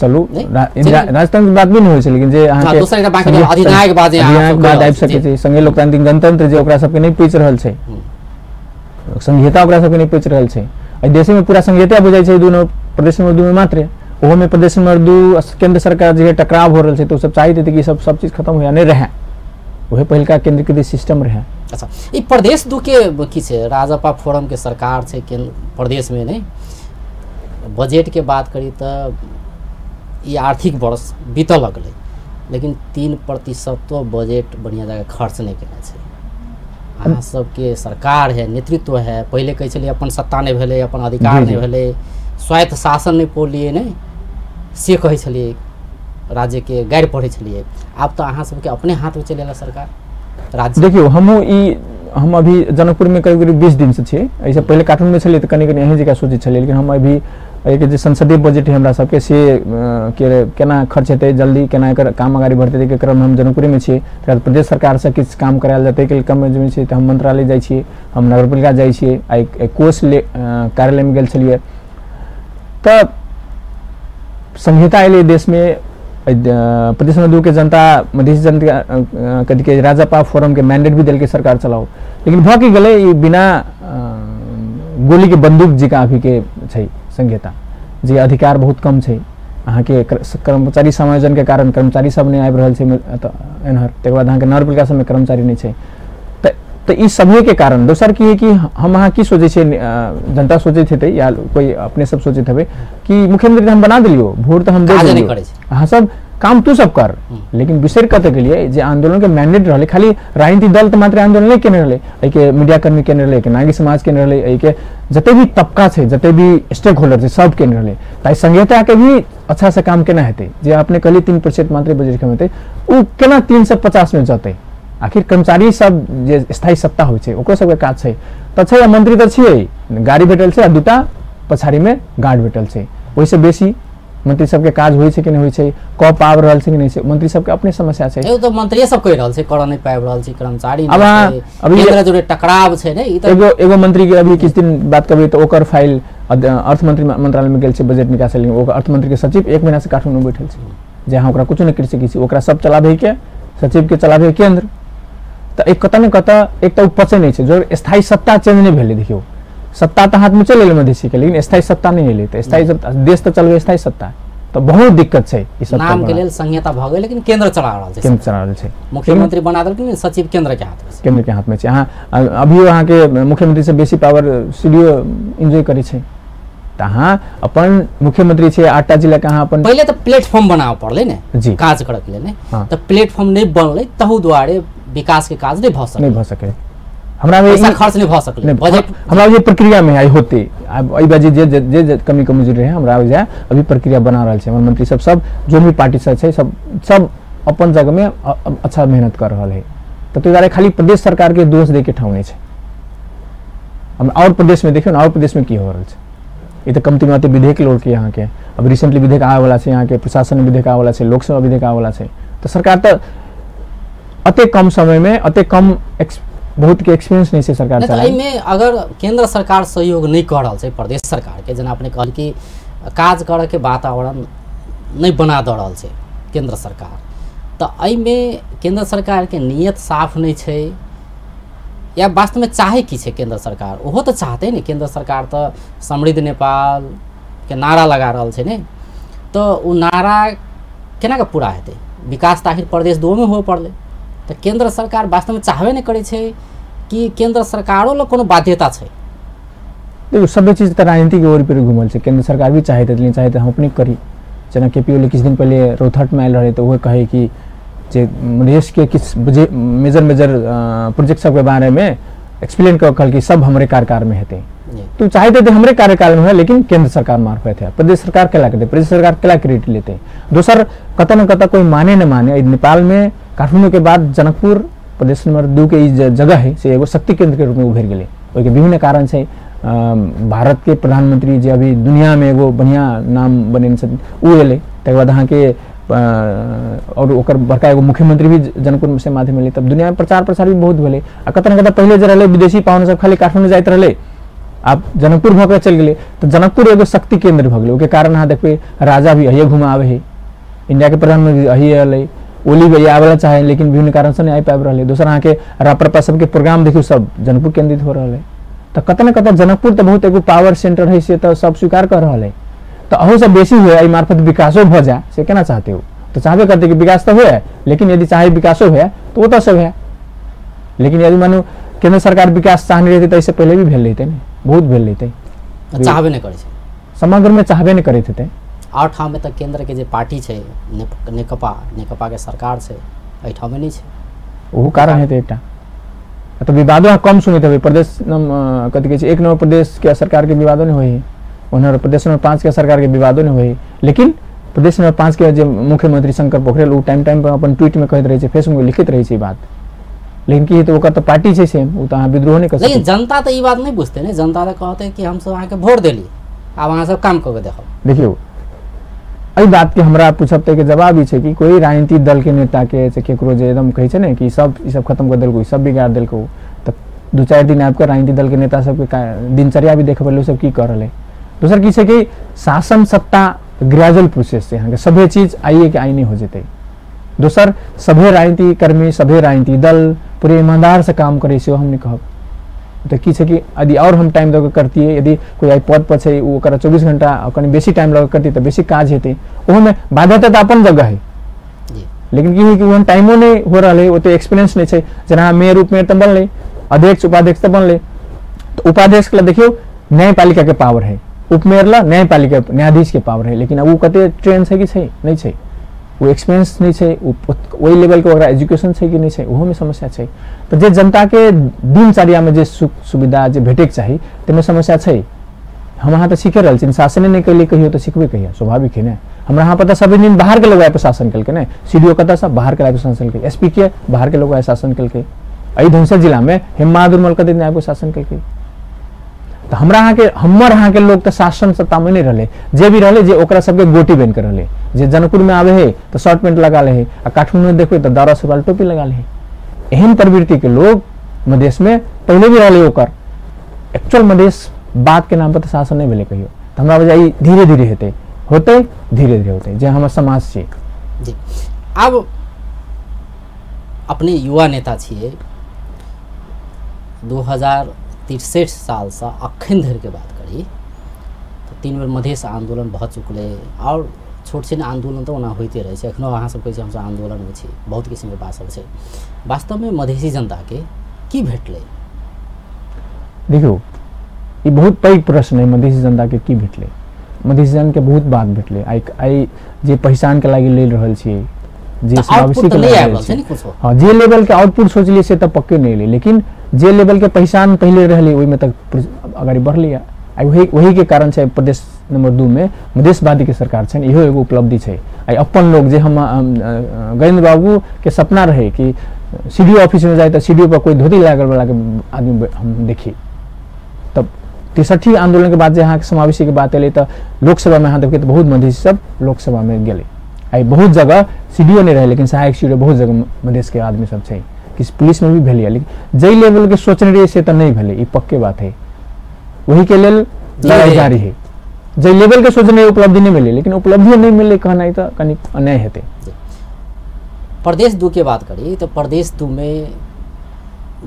चलू राजतंत्र के बात भी नहीं होइ छै, लेकिन जे अहाँ के दोसर एकटा बाकी अधिनायक बात आबि सकै छै, संघीय लोकतांत्रिक गणतंत्र जे ओकरा सबके नहि पीच रहल छै, संघीयता ओकरा सबके नहि पीच रहल छै। एहि देश में पूरा संघीयता बुझाइ छै दुनू प्रदेश नंबर 2 में मात्र, ओहो में प्रदेश नंबर 2 केंद्र सरकार जे टकराव हो रहल छै, तो सब चाहैत हेतै कि सब चीज खत्म हो या नहीं रहे, वही पहिलका केंद्रीकृत सिस्टम रहे। अच्छा, ई प्रदेश 2 के की छै? राजपा फोरम के सरकार छै केंद्र प्रदेश में नहीं, बजट के बात करी तऽ ई आर्थिक वर्ष बीतऽ लगलै, लेकिन 3% बजट बढ़िया जगह खर्च नहीं केने छै। अहाँ सबके सरकार है, नेतृत्व है, पहिले कहै छलियै अपन सत्ता नहि भेलै, अपन अधिकार नहि भेलै, स्वायत्त शासन नहि पौलियै, नहि से कहै छलियै, राज्य के गारि पढ़ै छलियै। आब तऽ अहाँ सबके अपने हाथ में चलि एल सरकार राज्य। देखियौ हमहूँ ई हम अभी जनकपुर में करीब करीब 20 दिन से छियै, एहिसँ पहिले काठमांडू में छलियै तऽ कनि कनि अहीं जकाँ सोचै छलियै, लेकिन हम अभी एहिके जे संसदीय बजट है हमरा सबके से के केना खर्च हेतै जल्दी, केना एकर काम अगाडि बढ़तै, ताहिके क्रममे हम जनकपुरेमे छियै। तकर बाद प्रदेश सरकारसँ किछु काम करायल जेतै, ताहिके क्रममे छै तऽ हम मंत्रालय जाइ छियै, हम नगरपालिका जाइ छियै, आइ कोष कार्यालयमे गेल छलियै। तऽ संहिता एलै देशमे, प्रदेश नंबर 2 के जनता मधेश जनता कथी के राजपा फोरम के मैंडेट भी देलकै सरकार चलाओ, लेकिन भऽ की गेलै ई बिना गोली के बंदूक जकाँ अभी के छै संहिता, जे अधिकार बहुत कम छै। अहाँके कर्मचारी समायोजन के कारण कर्मचारी सब नहि आबि रहल छै एनहर, तकर बाद अहाँके नगरपालिका सबमे कर्मचारी नहि छै, तऽ ई सभे के कारण। दोसर की है कि हम अहाँ की सोचै छियै, जनता सोचैत हेतै या कोई अपने सब सोचैत हेबै कि मुख्यमंत्री हम बना देलियौ, वोट तऽ हम दे देलियौ, अहाँ सब काम तू सब कर, लेकिन बिसरि कतऽ गेलियै जे आंदोलन के मैंडेट रहलै। खाली राजनीतिक दल तऽ मात्र आंदोलन नहि केने रहलै, एहिके मीडियाकर्मी केने रहलै, एहिके नागरिक समाज केने रहलै, एहिके जते भी तबका छै, जते भी स्टेक होल्डर छै, सब केने रहलै। तऽ संहिता के भी अच्छा से काम केना हेतै, जे अपने कहलियै 3% मात्र बजट कम हेतै, ओ केना 350 में जतै? आखिर कर्मचारी सब जे स्थायी सत्ता होइ छै ओकरो सबके काज छै। तऽ छै, मंत्री तऽ छियै, गाड़ी भेटल छै आ दूटा पछाड़ीमे गार्ड भेटल छै। ओहिसँ बेसी मंत्री सबके काज होइ छै कि नहि होइ छै, कऽ पाबि रहल छै कि नहि छै, मंत्री सबके अपने समस्या छै। एगो तऽ मंत्रिये सब कहि रहल छै करऽ नहि पाबि रहल छै कर्मचारी, अब अभी केंद्र जुड़े टकराव छै ने। ई तऽ एगो एगो मंत्री के अभी किछु दिन बात करबै तऽ ओकर फाइल अर्थमंत्री मंत्रालय में गेल छै बजट निकासै लेल, ओकर अर्थमंत्री के सचिव 1 महीना से काठमांडू बैठल छै, जे अहाँ ओकरा कुछो नहि करि सकै छी, ओकरा सब चलाबै के सचिव के चलाबै केंद्र। तऽ एक कतऽ ने कतऽ एक तऽ ओ पचै नहि छै, जो स्थायी सत्ता चेंज नहि भेलै। देखियौ सत्ता तऽ हाथमे चलि एलै मधेसी के, लेकिन स्थायी सत्ता नहि एलै, तऽ स्थायी सत्ता देश तऽ चलबै स्थायी सत्ता, तऽ बहुत दिक्कत छै। ई सब नाम के लेल संहिता भऽ गेल, लेकिन केंद्र चला रहल छै, केंद्र चला रहल छै, मुख्यमंत्री बना देलखिन, सचिव केंद्र के हाथ में, केंद्र के हाथ में छै। अहाँ अभियो अहाँके मुख्यमंत्री से बेसी पावर सीडीओ एंजॉय करै छै, तऽ अहाँ अपन मुख्यमंत्री छै 8टा जिला के, अहाँ अपन पहिले तऽ प्लेटफॉर्म बनाबऽ पड़लै ने जी काज करऽ के लेल ने, तऽ प्लेटफॉर्म नहि बनलै तहु दुआरे विकास के काज नहि भऽ सकै, नहि भऽ सकै, हमरा पैसा खर्च नहीं भऽ सकलै बजट। हमरा जे प्रक्रिया में आई होते आब एहि बाजी जे जे जे कमी कमजोरी रहे हमरा बुझाय अभी प्रक्रिया बना रहल छै। हमर मंत्री सब सब जो भी पार्टी से छै सब सब अपन जगह में अच्छा मेहनत कर रहल है। तऽ ताहि दुआरे खाली प्रदेश सरकार के दोष दे के ठाउँ नहि छै। हम और प्रदेश में देखियौ ने, और प्रदेश में की हो रहल छै। ई तऽ कमती में विधेयक लोक के अहाँके अब रिसेंटली विधेयक आबै वाला छै, अहाँके प्रशासन विधेयक आबै वाला छै, लोकसभा विधेयक आबै वाला छै। तऽ सरकार तऽ अतेक कम समय में अतेक कम बहुत के एक्सपीरियंस नहीं छै सरकार चलाय। एहिमे अगर केंद्र सरकार सहयोग नहीं कर रहल छै प्रदेश सरकार के, जेना अपने कहल कि काज करऽ के वातावरण नहीं बना दऽ रहल छै केंद्र सरकार, तऽ एहिमे केंद्र सरकार के नीयत साफ नहीं छै या वास्तव में चाहे की छै केंद्र सरकार? ओहो तऽ चाहते ने, केंद्र सरकार तऽ समृद्ध नेपाल के नारा लगा रहल छै ने, तऽ ओ नारा केना के पूरा हेतै? विकास तऽ आखिर प्रदेश 2 में हुए पड़लै, तऽ केंद्र सरकार वास्तवमे चाहबे नहि करै छै कि केंद्र सरकारो लग कोनो बाध्यता छै? देखियौ सब चीज तऽ राजनीति के ओर पर घुमल छै। केंद्र सरकार भी चाहैत लेकिन चाहैत हम अपने करी। जेना के पी ओली किछु दिन पहिले रौतहटमे आयल रहै तऽ ओहो कहै कि जे मधेश के किछु मेजर मेजर प्रोजेक्ट सबके बारेमे एक्सप्लेन कऽ कहल कि सब हमरे कार्यकाल में हेतै। तो चाहते थे हमरे कार्यकाल में है, लेकिन केंद्र सरकार मार्फत है, प्रदेश सरकार केला करते, प्रदेश सरकार केला क्रेडिट लेते। दोसर कतऽ न कतऽ कोई माने न माने नेपाल में काठमांडू के बाद जनकपुर प्रदेश नंबर 2 के ई जगह है से एगो शक्ति केंद्र के रूप में उभर गेलै। ओहिके विभिन्न कारण छै। भारत के प्रधानमंत्री जे अभी दुनिया में एगो बढ़िया नाम बनेने छथिन ओ एलै, तकर बाद अहाँके और ओकर बड़का एगो मुख्यमंत्री भी जनकपुर से माध्यम एलै, तब दुनिया में प्रचार प्रसार भी बहुत भेलै। आ कतऽ न कतऽ पहिले जे रहलै विदेशी पाहुन सब खाली काठमांडू जाइत रहलै, आब जनकपुर भऽ के चलि गेलै, तऽ जनकपुर एगो शक्ति केंद्र भऽ गेलै। ओहिके कारण अहाँ देखबै राजा भी अहिए घुमाबै है, इंडिया के प्रधानमंत्री अहिए एलै, ओली भी आबै ला चाहे लेकिन विभिन्न कारण से नहीं आबि पाबि रहलै। दोसर अहाँके राप्रपा सबके प्रोग्राम देखियौ सब जनकपुर केंद्रित हो रहल है। तऽ कतऽ न कतऽ जनकपुर तऽ बहुत एगो पावर सेंटर है से तऽ सब स्वीकार कर रहल है। तऽ अहूसँ बेसी हुए एहि मार्फत विकासो भऽ जाए से केना चाहते हो? तऽ चाहबे करते कि विकास तऽ हुए, लेकिन यदि चाहे विकासो हुए तऽ ओतऽ से हुए। लेकिन यदि मानू केंद्र सरकार विकास चाहने रहतै तऽ एहिसँ पहिले भी भेल रहितै ने, बहुत भेल रहितै। चाहबे नहि करै छै, समग्रमे चाहबे नहि करैत हेतै। और ठाममे तऽ केंद्र के जे पार्टी छै नेकपा, नेकपा के सरकार छै, एहिठाममे नहि छै, ओहो कारण हेतै एकटा। तऽ विवादो अहाँ कम सुनैत हेबै। प्रदेश कथी कहै छै 1 नंबर प्रदेश के सरकार के विवादो नहि होइ, ओनहर प्रदेश नंबर 5 के सरकार के विवादो नहि होइ, लेकिन प्रदेश नंबर 5 के जे मुख्यमंत्री शंकर पोखरेल ओ टाइम टाइम पर अपन ट्वीट में कहैत रहै छै, फेसबुक में लिखैत रहै छै ई बात। लेकिन की हेतै, ओकर तऽ पार्टी छै सेम, ओ तऽ अहाँ विद्रोह नहि कर सकै। लेकिन जनता तऽ ई बात नहि बुझतै ने, जनता तऽ कहतै कि हमसब अहाँके वोट देली, आब अहाँ सब काम कऽ के देखब। देखियौ एहि बात के हमरा पूछब तऽ एहिके जवाब ई छै कि कोई राजनीतिक दल के नेता के केकरो जे एकदम कहै छै ने कि सब ई सब खत्म कर देलको, सब बिगाड़ देलको, तऽ 2-4 दिन आबि कऽ राजनीतिक दल के नेता सबके दिनचर्या भी देखबै ओ सब की कर रहल है। दोसर की छै कि शासन सत्ता ग्रेजुअल प्रोसेस छै, अहाँके सभे चीज आइए के आइ नहि हो जेतै। दोसर सभे राजनीतिक कर्मी सभे राजनीतिक दल पूरे ईमानदार से काम करै छै हम नहि कहब। तऽ की छै कि यदि और हम टाइम दऽ कऽ करतियै, यदि कोइ आइ पद पर छै ओ ओकरा 24 घंटा कनि बेसी टाइम लऽ कऽ करतियै तऽ बेसी काज हेतै। ओहोमे बाध्यता तऽ अपन जगह है, लेकिन की है कि ओहन टाइमो नहि हो रहल है, ओते एक्सपीरियंस नहि छै। जेना मेयर उपमेयर तऽ बनलै, अध्यक्ष उपाध्यक्ष तऽ बनलै, तऽ उपाध्यक्ष लए देखियौ न्यायपालिका के पावर है, उपमेयर ला न्यायपालिका न्यायाधीश के पावर है, लेकिन ओ कते ट्रेन छै कि छै नहि छै, ओ एक्सपीरियंस नहीं छै, ओहि लेवल के ओकरा एजुकेशन छै कि नहीं छै, ओहोमे समस्या छै। तऽ जे जनता के दिनचर्यामे जे सुख सुविधा जे भेटैके चाही ताहिमे समस्या छै। हम अहाँ तऽ सीखे रहल छी, शासने नहि कैलियै कहियो तऽ सिखबै कहिया, स्वाभाविक है ने। हमरा अहाँ पता सब दिन बाहर के लोग आबि शासन केलकै ने, सीडीओ कतऽसँ बाहर के आबि शासन केलकै, एसपी के बाहर के लोग आबि शासन केलकै। एहि धनुषा जिलामे हेमबहादुर मल्ल कते दिन आबि शासन केलकै। तऽ हमरा अहाँके हमर अहाँके लोग तऽ शासन सत्तामे नहि रहलै, जे भी रहलै जे ओकरा सबके गोटी बनि कऽ रहलै। जे जनकपुरमे आबै है तऽ शर्ट पेंट लगा लै है, आ काठमांडूमे देखबै तऽ दारा सुरुवाल टोपी लगा लै है। एहन प्रवृत्तिके लोग मधेशमे पहिले भी रहलै। ओकर एक्चुअल मधेश बात के नाम पर तऽ शासन नहि भेलै कहियो। तऽ हमरा बुझाइ ई धीरे धीरे हेतै, होतै धीरे धीरे होतै, जे हमर समाज छै। जी आब अपने युवा नेता छियै, 2063 सालसँ अखन धरिके बात करी तऽ 3 बेर मधेश आन्दोलन भऽ चुकलै, आओर छोट छिन आन्दोलन तऽ ओना होइते रहै छै। एखनो अहाँ सब कहै छी हमसब आन्दोलनमे छी, बहुत किसिमके बात सब छै। वास्तवमे मधेशी जनताके की भेटलै? देखियौ ई बहुत पैघ प्रश्न है, मधेशी जनताके की भेटलै। मधेशी जनके बहुत बात भेटलै। आइ आइ जे पहिचानके लागि लड़ि रहल छियै, जे समावेशीके लागि रहल छियै, हाँ जे लेवलके आउटपुट सोचलियै से तऽ पक्के नहि एलै, लेकिन जे लेवलके पहिचान पहिले रहलै ओहिमे तक अगाडि बढ़लै। आइ वहीके कारण छै प्रदेश नंबर 2 में मधेशवादीके सरकार छै, इहो एगो उपलब्धि छै। आइ अपन लोग जे हम गजेन्द्र बाबू के सपना रहे कि सी डी ओ ऑफिस में जाए तो सी डी ओ पर कोई धोती लागल वाला के आदमी हम देखी। तब 63 आंदोलन के बाद जे अहाँके समावेशी के बात एलै तऽ लोकसभा में अहाँ देखबै तऽ बहुत मधेशी सब लोकसभा में गेलै। आइ बहुत जगह सी डी ओ नहि रहै, लेकिन सहायक सी डी ओ बहुत जगह मधेश के आदमी सब छै, किछु पुलिस में भी भेलै, लेकिन जाहि लेवल के सोचने रहियै से तऽ नहि भेलै, ई पक्के बात है। वही के लेल लड़ाई जारी है। जाहि लेवल के सोचने उपलब्धि नहि मिले, लेकिन उपलब्धि नहि मिले कहनाइ तऽ कनि अन्याय हेतै। प्रदेश 2 के बात करी तऽ प्रदेश 2 में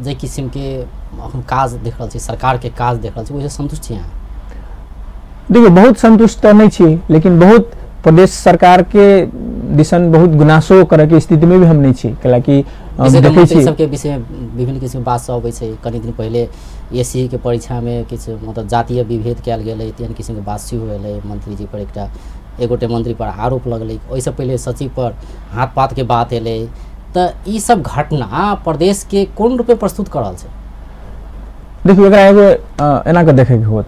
जे किसिमके अखन काज देख रहल छी, सरकारके काज देख रहल छी, ओहिसँ सन्तुष्ट छी अहाँ? देखियौ बहुत सन्तुष्ट तऽ नहि छी, लेकिन बहुत प्रदेश सरकार के दिसन बहुत गुनासो करैके स्थितिमे भी हम नहि छी। कैलाकि देखै छी सबके विषय विभिन्न किसिमके बात सब अबै छै। कनि दिन पहिले एसी के परीक्षामे किछु मतलब जातीय विभेद कयल गेलै, तेहन किसिमके बात सेहो एलै। मंत्रीजी पर एकटा एगोटे मंत्री पर आरोप लगलै, ओहिसँ पहिले सचिव पर हाथ पातके बात एलै। तऽ ई सब घटना प्रदेशके कोन रूपे प्रस्तुत कर रहल छै? देखियौ एकरा एगो एना कऽ देखैके होत,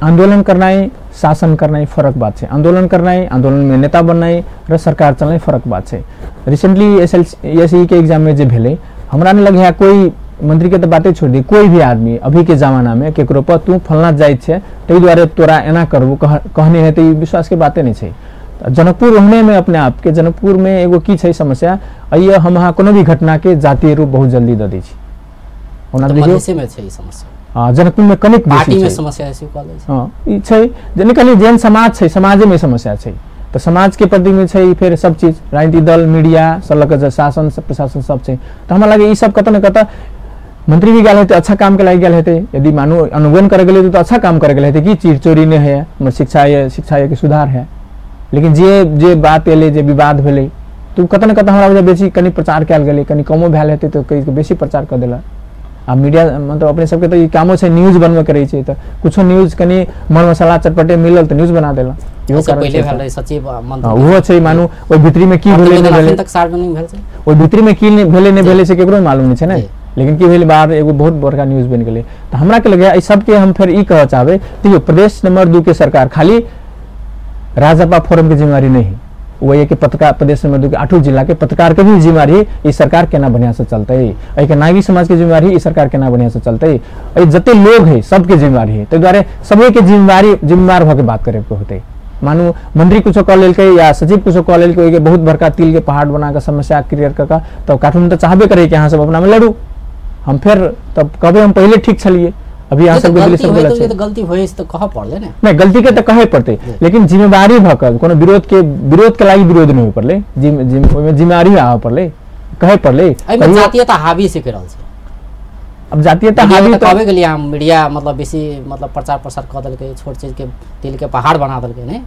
आंदोलन करनाइ शासन करनाइ फरक बात छै। आंदोलन करनाइ, आंदोलन में नेता बननाइ र सरकार चलनाइ फरक बात छै। रिसेंटली एस एल के एग्जाम में जे भेलै, हमरा नहीं लगे कोई मंत्री के तो बाते छोड़ दी, कोई भी आदमी अभी के जमाना में केकरो पर तू फलना जाइत छै ताहि दुआरे तोरा एना करबो कहने है तो विश्वास के बाते नहीं छै। जनकपुर ओहने में अपने आप के जनकपुर में एगो की छै समस्या, अइए हम अहाँ कोनो भी घटना के जातीय रूप बहुत जल्दी दऽ दै छी। ओना देखियौ समस्या जनकपुर में कनिक पार्टी में समस्या है, हाँ ई छै जे कनि जेहन समाज छै समाजे में समस्या छै, तऽ समाज के प्रति में छै फेर सब चीज राजनीतिक दल मीडिया से लऽ कऽ शासन प्रशासन सब छै। तऽ हमरा लागे ई सब कतऽ न कतऽ मंत्री भी गेल हेतै, अच्छा काम के लागि गेल हेतै। यदि मानू अनुगमन करे गेलै तऽ अच्छा काम करे गेल हेतै कि चीज चोरी नहि है, हमर शिक्षा ये शिक्षा के सुधार है। लेकिन जे जे बात एलै जे विवाद भेलै तऽ कतऽ न कतऽ हमरा बेसी कनि प्रचार कयल गेलै, कनि कमो भेल हेतै तऽ कनि बेसी प्रचार कऽ देलक। आ मीडिया मतलब अपने सबके तऽ ई कामो छै न्यूज बनबे करै छै, तऽ कुछो न्यूज कनि मर मसाला चटपटे मिलल तऽ न्यूज बना देलक। इहो कारण पहिले भेल रहै सचिव मंत्री, ओहो छै मानू ओहि भितरी में की भेलै नहि भेलै तक सार्वजनिक भेल छै, ओहि भितरी में की भेलै नहि भेलै से केकरो मालूम नहि छै ने, लेकिन की भेलै बाहर एगो बहुत बड़का न्यूज बनि गेलै। तऽ हमरा के लगैया एहि सबके हम फेर ई कहऽ चाहबै, देखियौ प्रदेश नंबर 2 के सरकार खाली राजपा फोरम के जिम्मेवारी नहीं है, वही के पत्रकार प्रदेश नंबर 2 के 8 जिला के पत्रकार के भी जिम्मेवारी ई सरकार केना बढ़िया से चलते, एहिके नागरिक समाज के जिम्मेवारी ई सरकार केना बढ़िया से चलते, एहि जते लोग है सबके जिम्मेवारी है। ताहि दुआरे सबके जिम्मेवारी जिम्मेवार भऽ के बात करे के होतै। मानू मंत्री कुछो कऽ लेलकै या सचिव कुछो कऽ लेलकै, ओहिके बहुत बड़का तिल के पहाड़ बना कऽ समस्या क्रिएट कऽ कऽ तब काठमांडू तऽ चाहबे करै कि अहाँ सब अपना में लड़ू, हम फेर तब कहबै हम पहिले ठीक छलियै, अभी अहाँ सबके दिल सब गलत छै। गलती होय तऽ कहऽ पड़लै ने, नहि गलती के तऽ कहै पड़तै, लेकिन जिम्मेवारी भऽ कऽ कोनो विरोध के लागि विरोध नहि होय पड़लै, ओहिमे जिम्मेवारी आबऽ पड़लै, कहै पड़लै। एहिमे जातीयता हावी से कऽ रहल छै। अब जातीयता हावी तऽ कहबे गेलियै हम, मीडिया मतलब बेसी मतलब प्रचार प्रसार कऽ देलकै, छोट चीज के तिल के पहाड़ बना देलकै ने।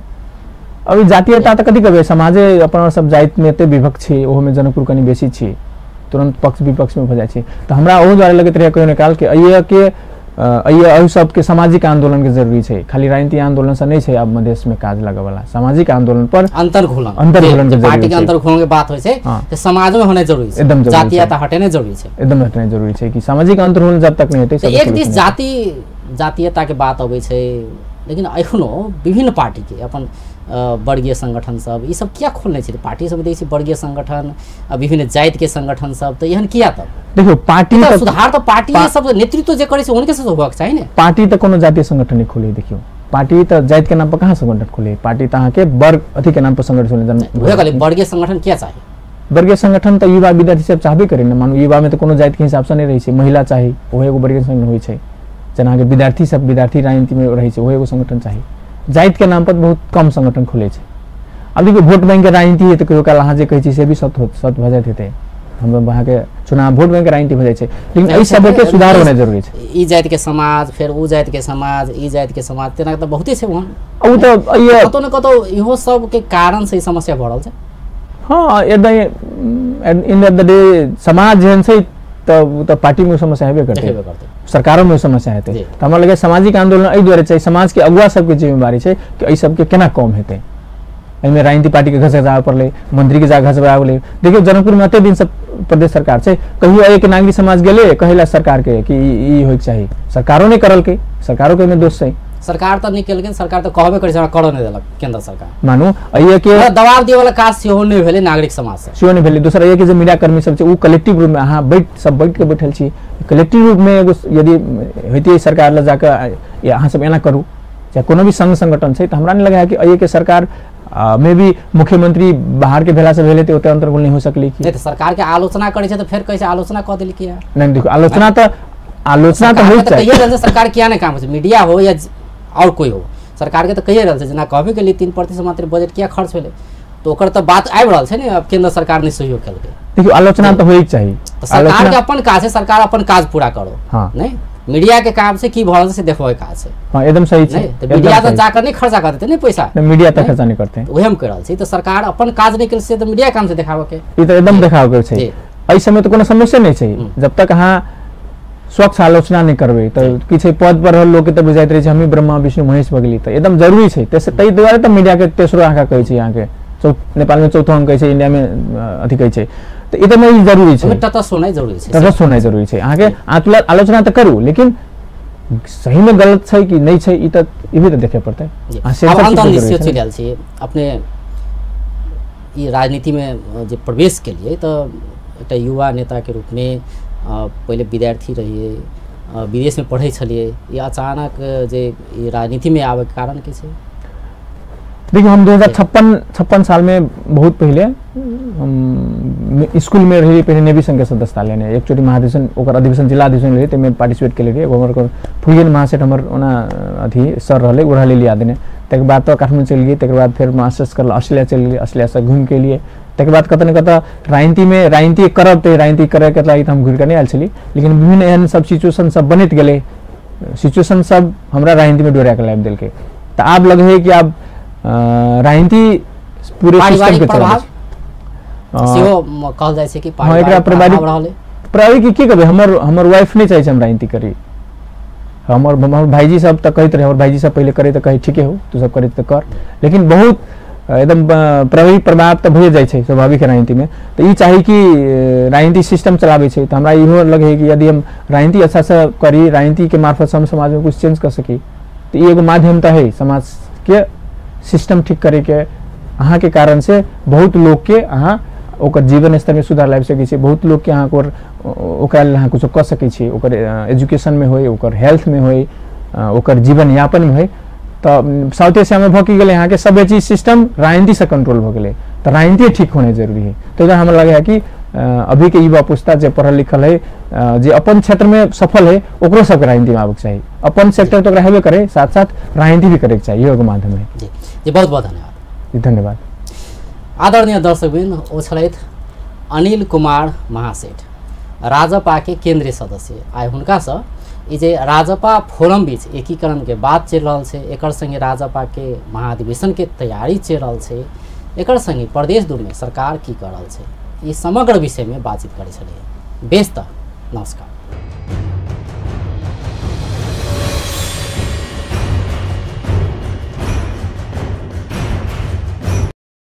अभी जातीयता तऽ कथी कहबै, समाजे अपना सब जाति में एते विभक्त छै, ओहोमे जनकपुर कनि बेसी छै, तुरंत पक्ष विपक्ष में भऽ जाइ छै। तऽ हमरा ओहो दुआरे लगैत रहै कहियो काल कि अइए एहि सबके सामाजिक आंदोलन के जरूरी छै, खाली राजनीतिक आंदोलन से नहीं छै आब मधेश में काज लगेवाला, सामाजिक आंदोलन पर अंतर्घुलन के पार्टी के अंतर्घुलन के बात होइ छै तऽ समाज में होना जरूरी छै, एकदम जातीयता हटेने जरूरी छै, एकदम हटेने जरूरी छै कि सामाजिक अंतर्घुलन जब तक नहीं हेतै। एक दिस जातीयता के बात अबै छै, लेकिन एखनो विभिन्न पार्टी के अपन वर्गीय संगठन सब, ई सब किया खोलने छै? पार्टी सब देखै छी वर्गीय संगठन, विभिन्न जाति के संगठन सब, तऽ एहन किया? तब देखियौ पार्टी तऽ सुधार तऽ पार्टी सब नेतृत्व जे करै छै हुनके सब होबाक चाही ने। पार्टी तऽ कोनो जातीय संगठन नहि खोले। देखियौ पार्टी तऽ जाति के नाम पर कहाँ संगठन खोले, पार्टी तऽ अहाँके वर्ग अथी के नाम पर संगठन खोले। वर्गीय संगठन किया चाही? वर्गीय संगठन तऽ युवा विद्यार्थी सब चाहबे करे ने। मानू युवा में तऽ कोनो जाति के हिसाब से नहि रहै छै, महिला चाही ओहो एगो वर्गीय संगठन होइ छै, जेना अहाँके विद्यार्थी सब विद्यार्थी राजनीति में रहै छै ओहो एगो संगठन चाही। जाति के नाम पर बहुत कम संगठन खोले छै। आब देखियौ वोट बैंक के राजनीति है तऽ कहियो काल अहाँ जे कहै छी से भी सत्य सत्य भऽ जाइत हेतै, हम अहाँके चुनाव वोट बैंक के राजनीति भऽ जाइ छै, लेकिन एहि सबके सुधार होना जरूरी छै। ई जाति के समाज, फेर ओ जाति के समाज, ई जाति के समाज, तेना तऽ बहुते छै वहाँ। ओ तऽ कतौ ने कतौ इहो सब के कारण से ई समस्या भऽ रहल छै। हाँ, at the end of the day समाज जेहन छै तऽ तऽ पार्टी में समस्या हेबे करतै, सरकारों में समस्या हेतै। तऽ हमरा लगैए सामाजिक आंदोलन एहि दुआरे छै, समाज के अगुआ सबके जिम्मेवारी छै कि एहि सबके केना कम हेतै। एहिमे राजनीति पार्टी के घसघसाबऽ पड़लै, मंत्री के जा घसबा गेलै। देखियौ जनकपुर में एते दिन से प्रदेश सरकार छै, कहियो एक नागरिक समाज गेलै कहैला सरकार के कि ई होइके चाही, सरकारो नहि करलकै, सरकारो के एहिमे दोष छै। सरकार तऽ नहि केलकै, सरकार तऽ कहबे करै छै, हमरा करऽ नहि देलक केंद्र सरकार। मानू एहि के दबाव दिअ वाला काज सेहो नहि भेलै, नागरिक समाज से सेहो नहि भेलै। दोसर एहि के जे मीडिया कर्मी सब छै ओ कलेक्टिव रूप में अहाँ बैठ सब बैठ के बैठल छी, कलेक्टिव रूप में एगो यदि होइतियै सरकार लग जाकऽ अहाँ सब एना करू, चाहे कोनो भी संघ संगठन छै, तऽ हमरा नहि लगै है कि एहि के सरकार मे भी मुख्यमंत्री बाहर के भेला से भेलै तऽ ओते अंतर्गोल नहि हो सकलै। कि नहि सरकार के आलोचना करै छै तऽ फेर कहै छै आलोचना कऽ देलकै। नहि देखियौ आलोचना तऽ आलोचना तऽ होइत छै, कहिए रहल छै सरकार किया नहि काम होइ छै, मीडिया हो या और कोई हो, सरकार के तऽ कहिए रहल छै। जेना कहबे केलियै 3% मात्र बजट किया खर्च भेलै, तऽ ओकर तऽ बात आबि रहल छै ने, आब केंद्र सरकार नहि सहयोग केलकै। देखियौ आलोचना तऽ होइके चाही, सरकार के अपन काज छै, सरकार अपन काज पूरा करो। हाँ नहीं मीडिया के काम से की भऽ रहल छै से देखबै काज छै। हाँ एकदम सही छै। तऽ मीडिया तऽ जाकर नहि खर्चा कर देतै ने पैसा, मीडिया तऽ खर्चा नहि करतै, वएह हम कहि रहल छी। तऽ सरकार अपन काज नहि केलकै से तऽ मीडिया काम से देखाबऽ के, ई तऽ एकदम देखाबऽ के छै। एहि समय तऽ कोनो समस्या नहि छै, जब तक अहाँ स्वच्छ आलोचना नहि करबै तऽ की छै, पद पर रहल लोकके तऽ बुझाइत रहै छै हमही ब्रह्मा विष्णु महेश भऽ गेली, तऽ एकदम जरूरी छै। ताहि दुआरे तऽ मीडियाके तेसरो आँखा कहै छै, अहाँके नेपालमे चौथो अंक कहै छै, इंडियामे अथी कहै छै, तऽ ई तऽ जरूरी छै, तटस्थ होनाइ जरूरी छै, तटस्थ होनाइ जरूरी छै। अहाँके आलोचना तऽ करू, लेकिन सहीमे गलत छै कि नहि छै ई तऽ ई भी तऽ देखै पड़तै। चलि आयल छी अपने ई राजनीतिमे जे प्रवेश केलियै तऽ एकटा युवा नेताके रूपमे, पहिले विद्यार्थी रहियै, विदेशमे पढ़ै छलियै, ई अचानक जे ई राजनीतिमे आबैके कारण की छै? देखियौ हम 2056 साल में बहुत पहले हम स्कूल में रही, पहले नेवी संघ के सदस्यता लेने एकचोटि महाधिवेशन ओकर अधिवेशन जिला अधिवेशन रही, ताहिमे पार्टिसिपेट केले रही। हमर फुलियन महासेठ हमर ओना अथी सर रहलै, ओ रहलै लिया देने। तकर बाद तऽ काठमाण्डू चलि गेलियै, तकर बाद फेर मास्टर्स करल ऑस्ट्रेलिया चलि गेलियै, ऑस्ट्रेलियासँ घुमि के एलियै। तकर बाद कतऽ ने कतऽ राजनीतिमे राजनीति करब तऽ राजनीति करैके लागि तऽ हम घुरि कऽ नहि आयल छली, लेकिन विभिन्न एहन सब सिचुएशन सब बनैत गेलै, सिचुएशन सब हमरा राजनीतिमे डोरा के लाबि देलकै। तऽ आब लगै है कि आब राजनीति पूरे सिस्टम के प्रभाव सेहो कहल जाइ छै कि एकरा पारिवारिक की कहबै, हमर हमर वाइफ नहि चाहै छै हम राजनीति करी। हमर हमर भाईजी सब तऽ कहैत रहे, हमर भाईजी सब पहिले करे तऽ कहै ठीके हो तू सब करे तऽ कर, लेकिन बहुत एकदम पारिवारिक प्रभाव तऽ भए जाइ छै स्वाभाविक राजनीतिमे। तऽ ई चाही कि राजनीति सिस्टम चलाबै छै, तऽ हमरा इहो लगै है कि यदि हम राजनीति अच्छासँ करी, राजनीतिके मार्फत हम समाजमे कुछ चेंज कर सकी, तऽ ई एगो माध्यम तऽ है समाजके सिस्टम ठीक करैके। अहाँके कारण से बहुत लोकके अहाँ ओकर जीवन स्तरमे सुधार लाबि सकै छी, बहुत लोकके अहाँ ओकरा लेल अहाँ कुछो कऽ सकै छी, ओकर एजुकेशनमे होइ, ओकर हेल्थमे होइ, ओकर जीवन यापनमे होइ। तऽ साउथ एशियामे भऽ की गेलै अहाँके सब चीज सिस्टम राजनीतिसँ कंट्रोल भऽ गेलै, तऽ राजनीति ठीक होनाइ जरूरी है। तऽ हमरा लगै है कि अभीके युवा पुस्ता जे पढ़ल लिखल है, जे अपन क्षेत्रमे सफल है, ओकरो सबके राजनीतिमे आबैके चाही। अपन सेक्टर तऽ ओकरा हेबे करे, साथ साथ राजनीति भी करैके चाही, इहो एगो माध्यम है। जी जी, बहुत बहुत धन्यवाद। धन्यवाद। आदरणीय दर्शकवृन्द, ओ छलथि अनिल कुमार महासेठ, राजपा के केंद्रीय सदस्य। आइ हुनकासँ ई जे राजपा फोरम बीच एकीकरण के बात चलि रहल छै, एकर संगे राजपा के महाधिवेशन के तैयारी चलि रहल छै, एकर संगे प्रदेश दूमे सरकार की कऽ रहल छै, ई समग्र विषयमे बातचीत करै छलियै। बेस तऽ नमस्कार।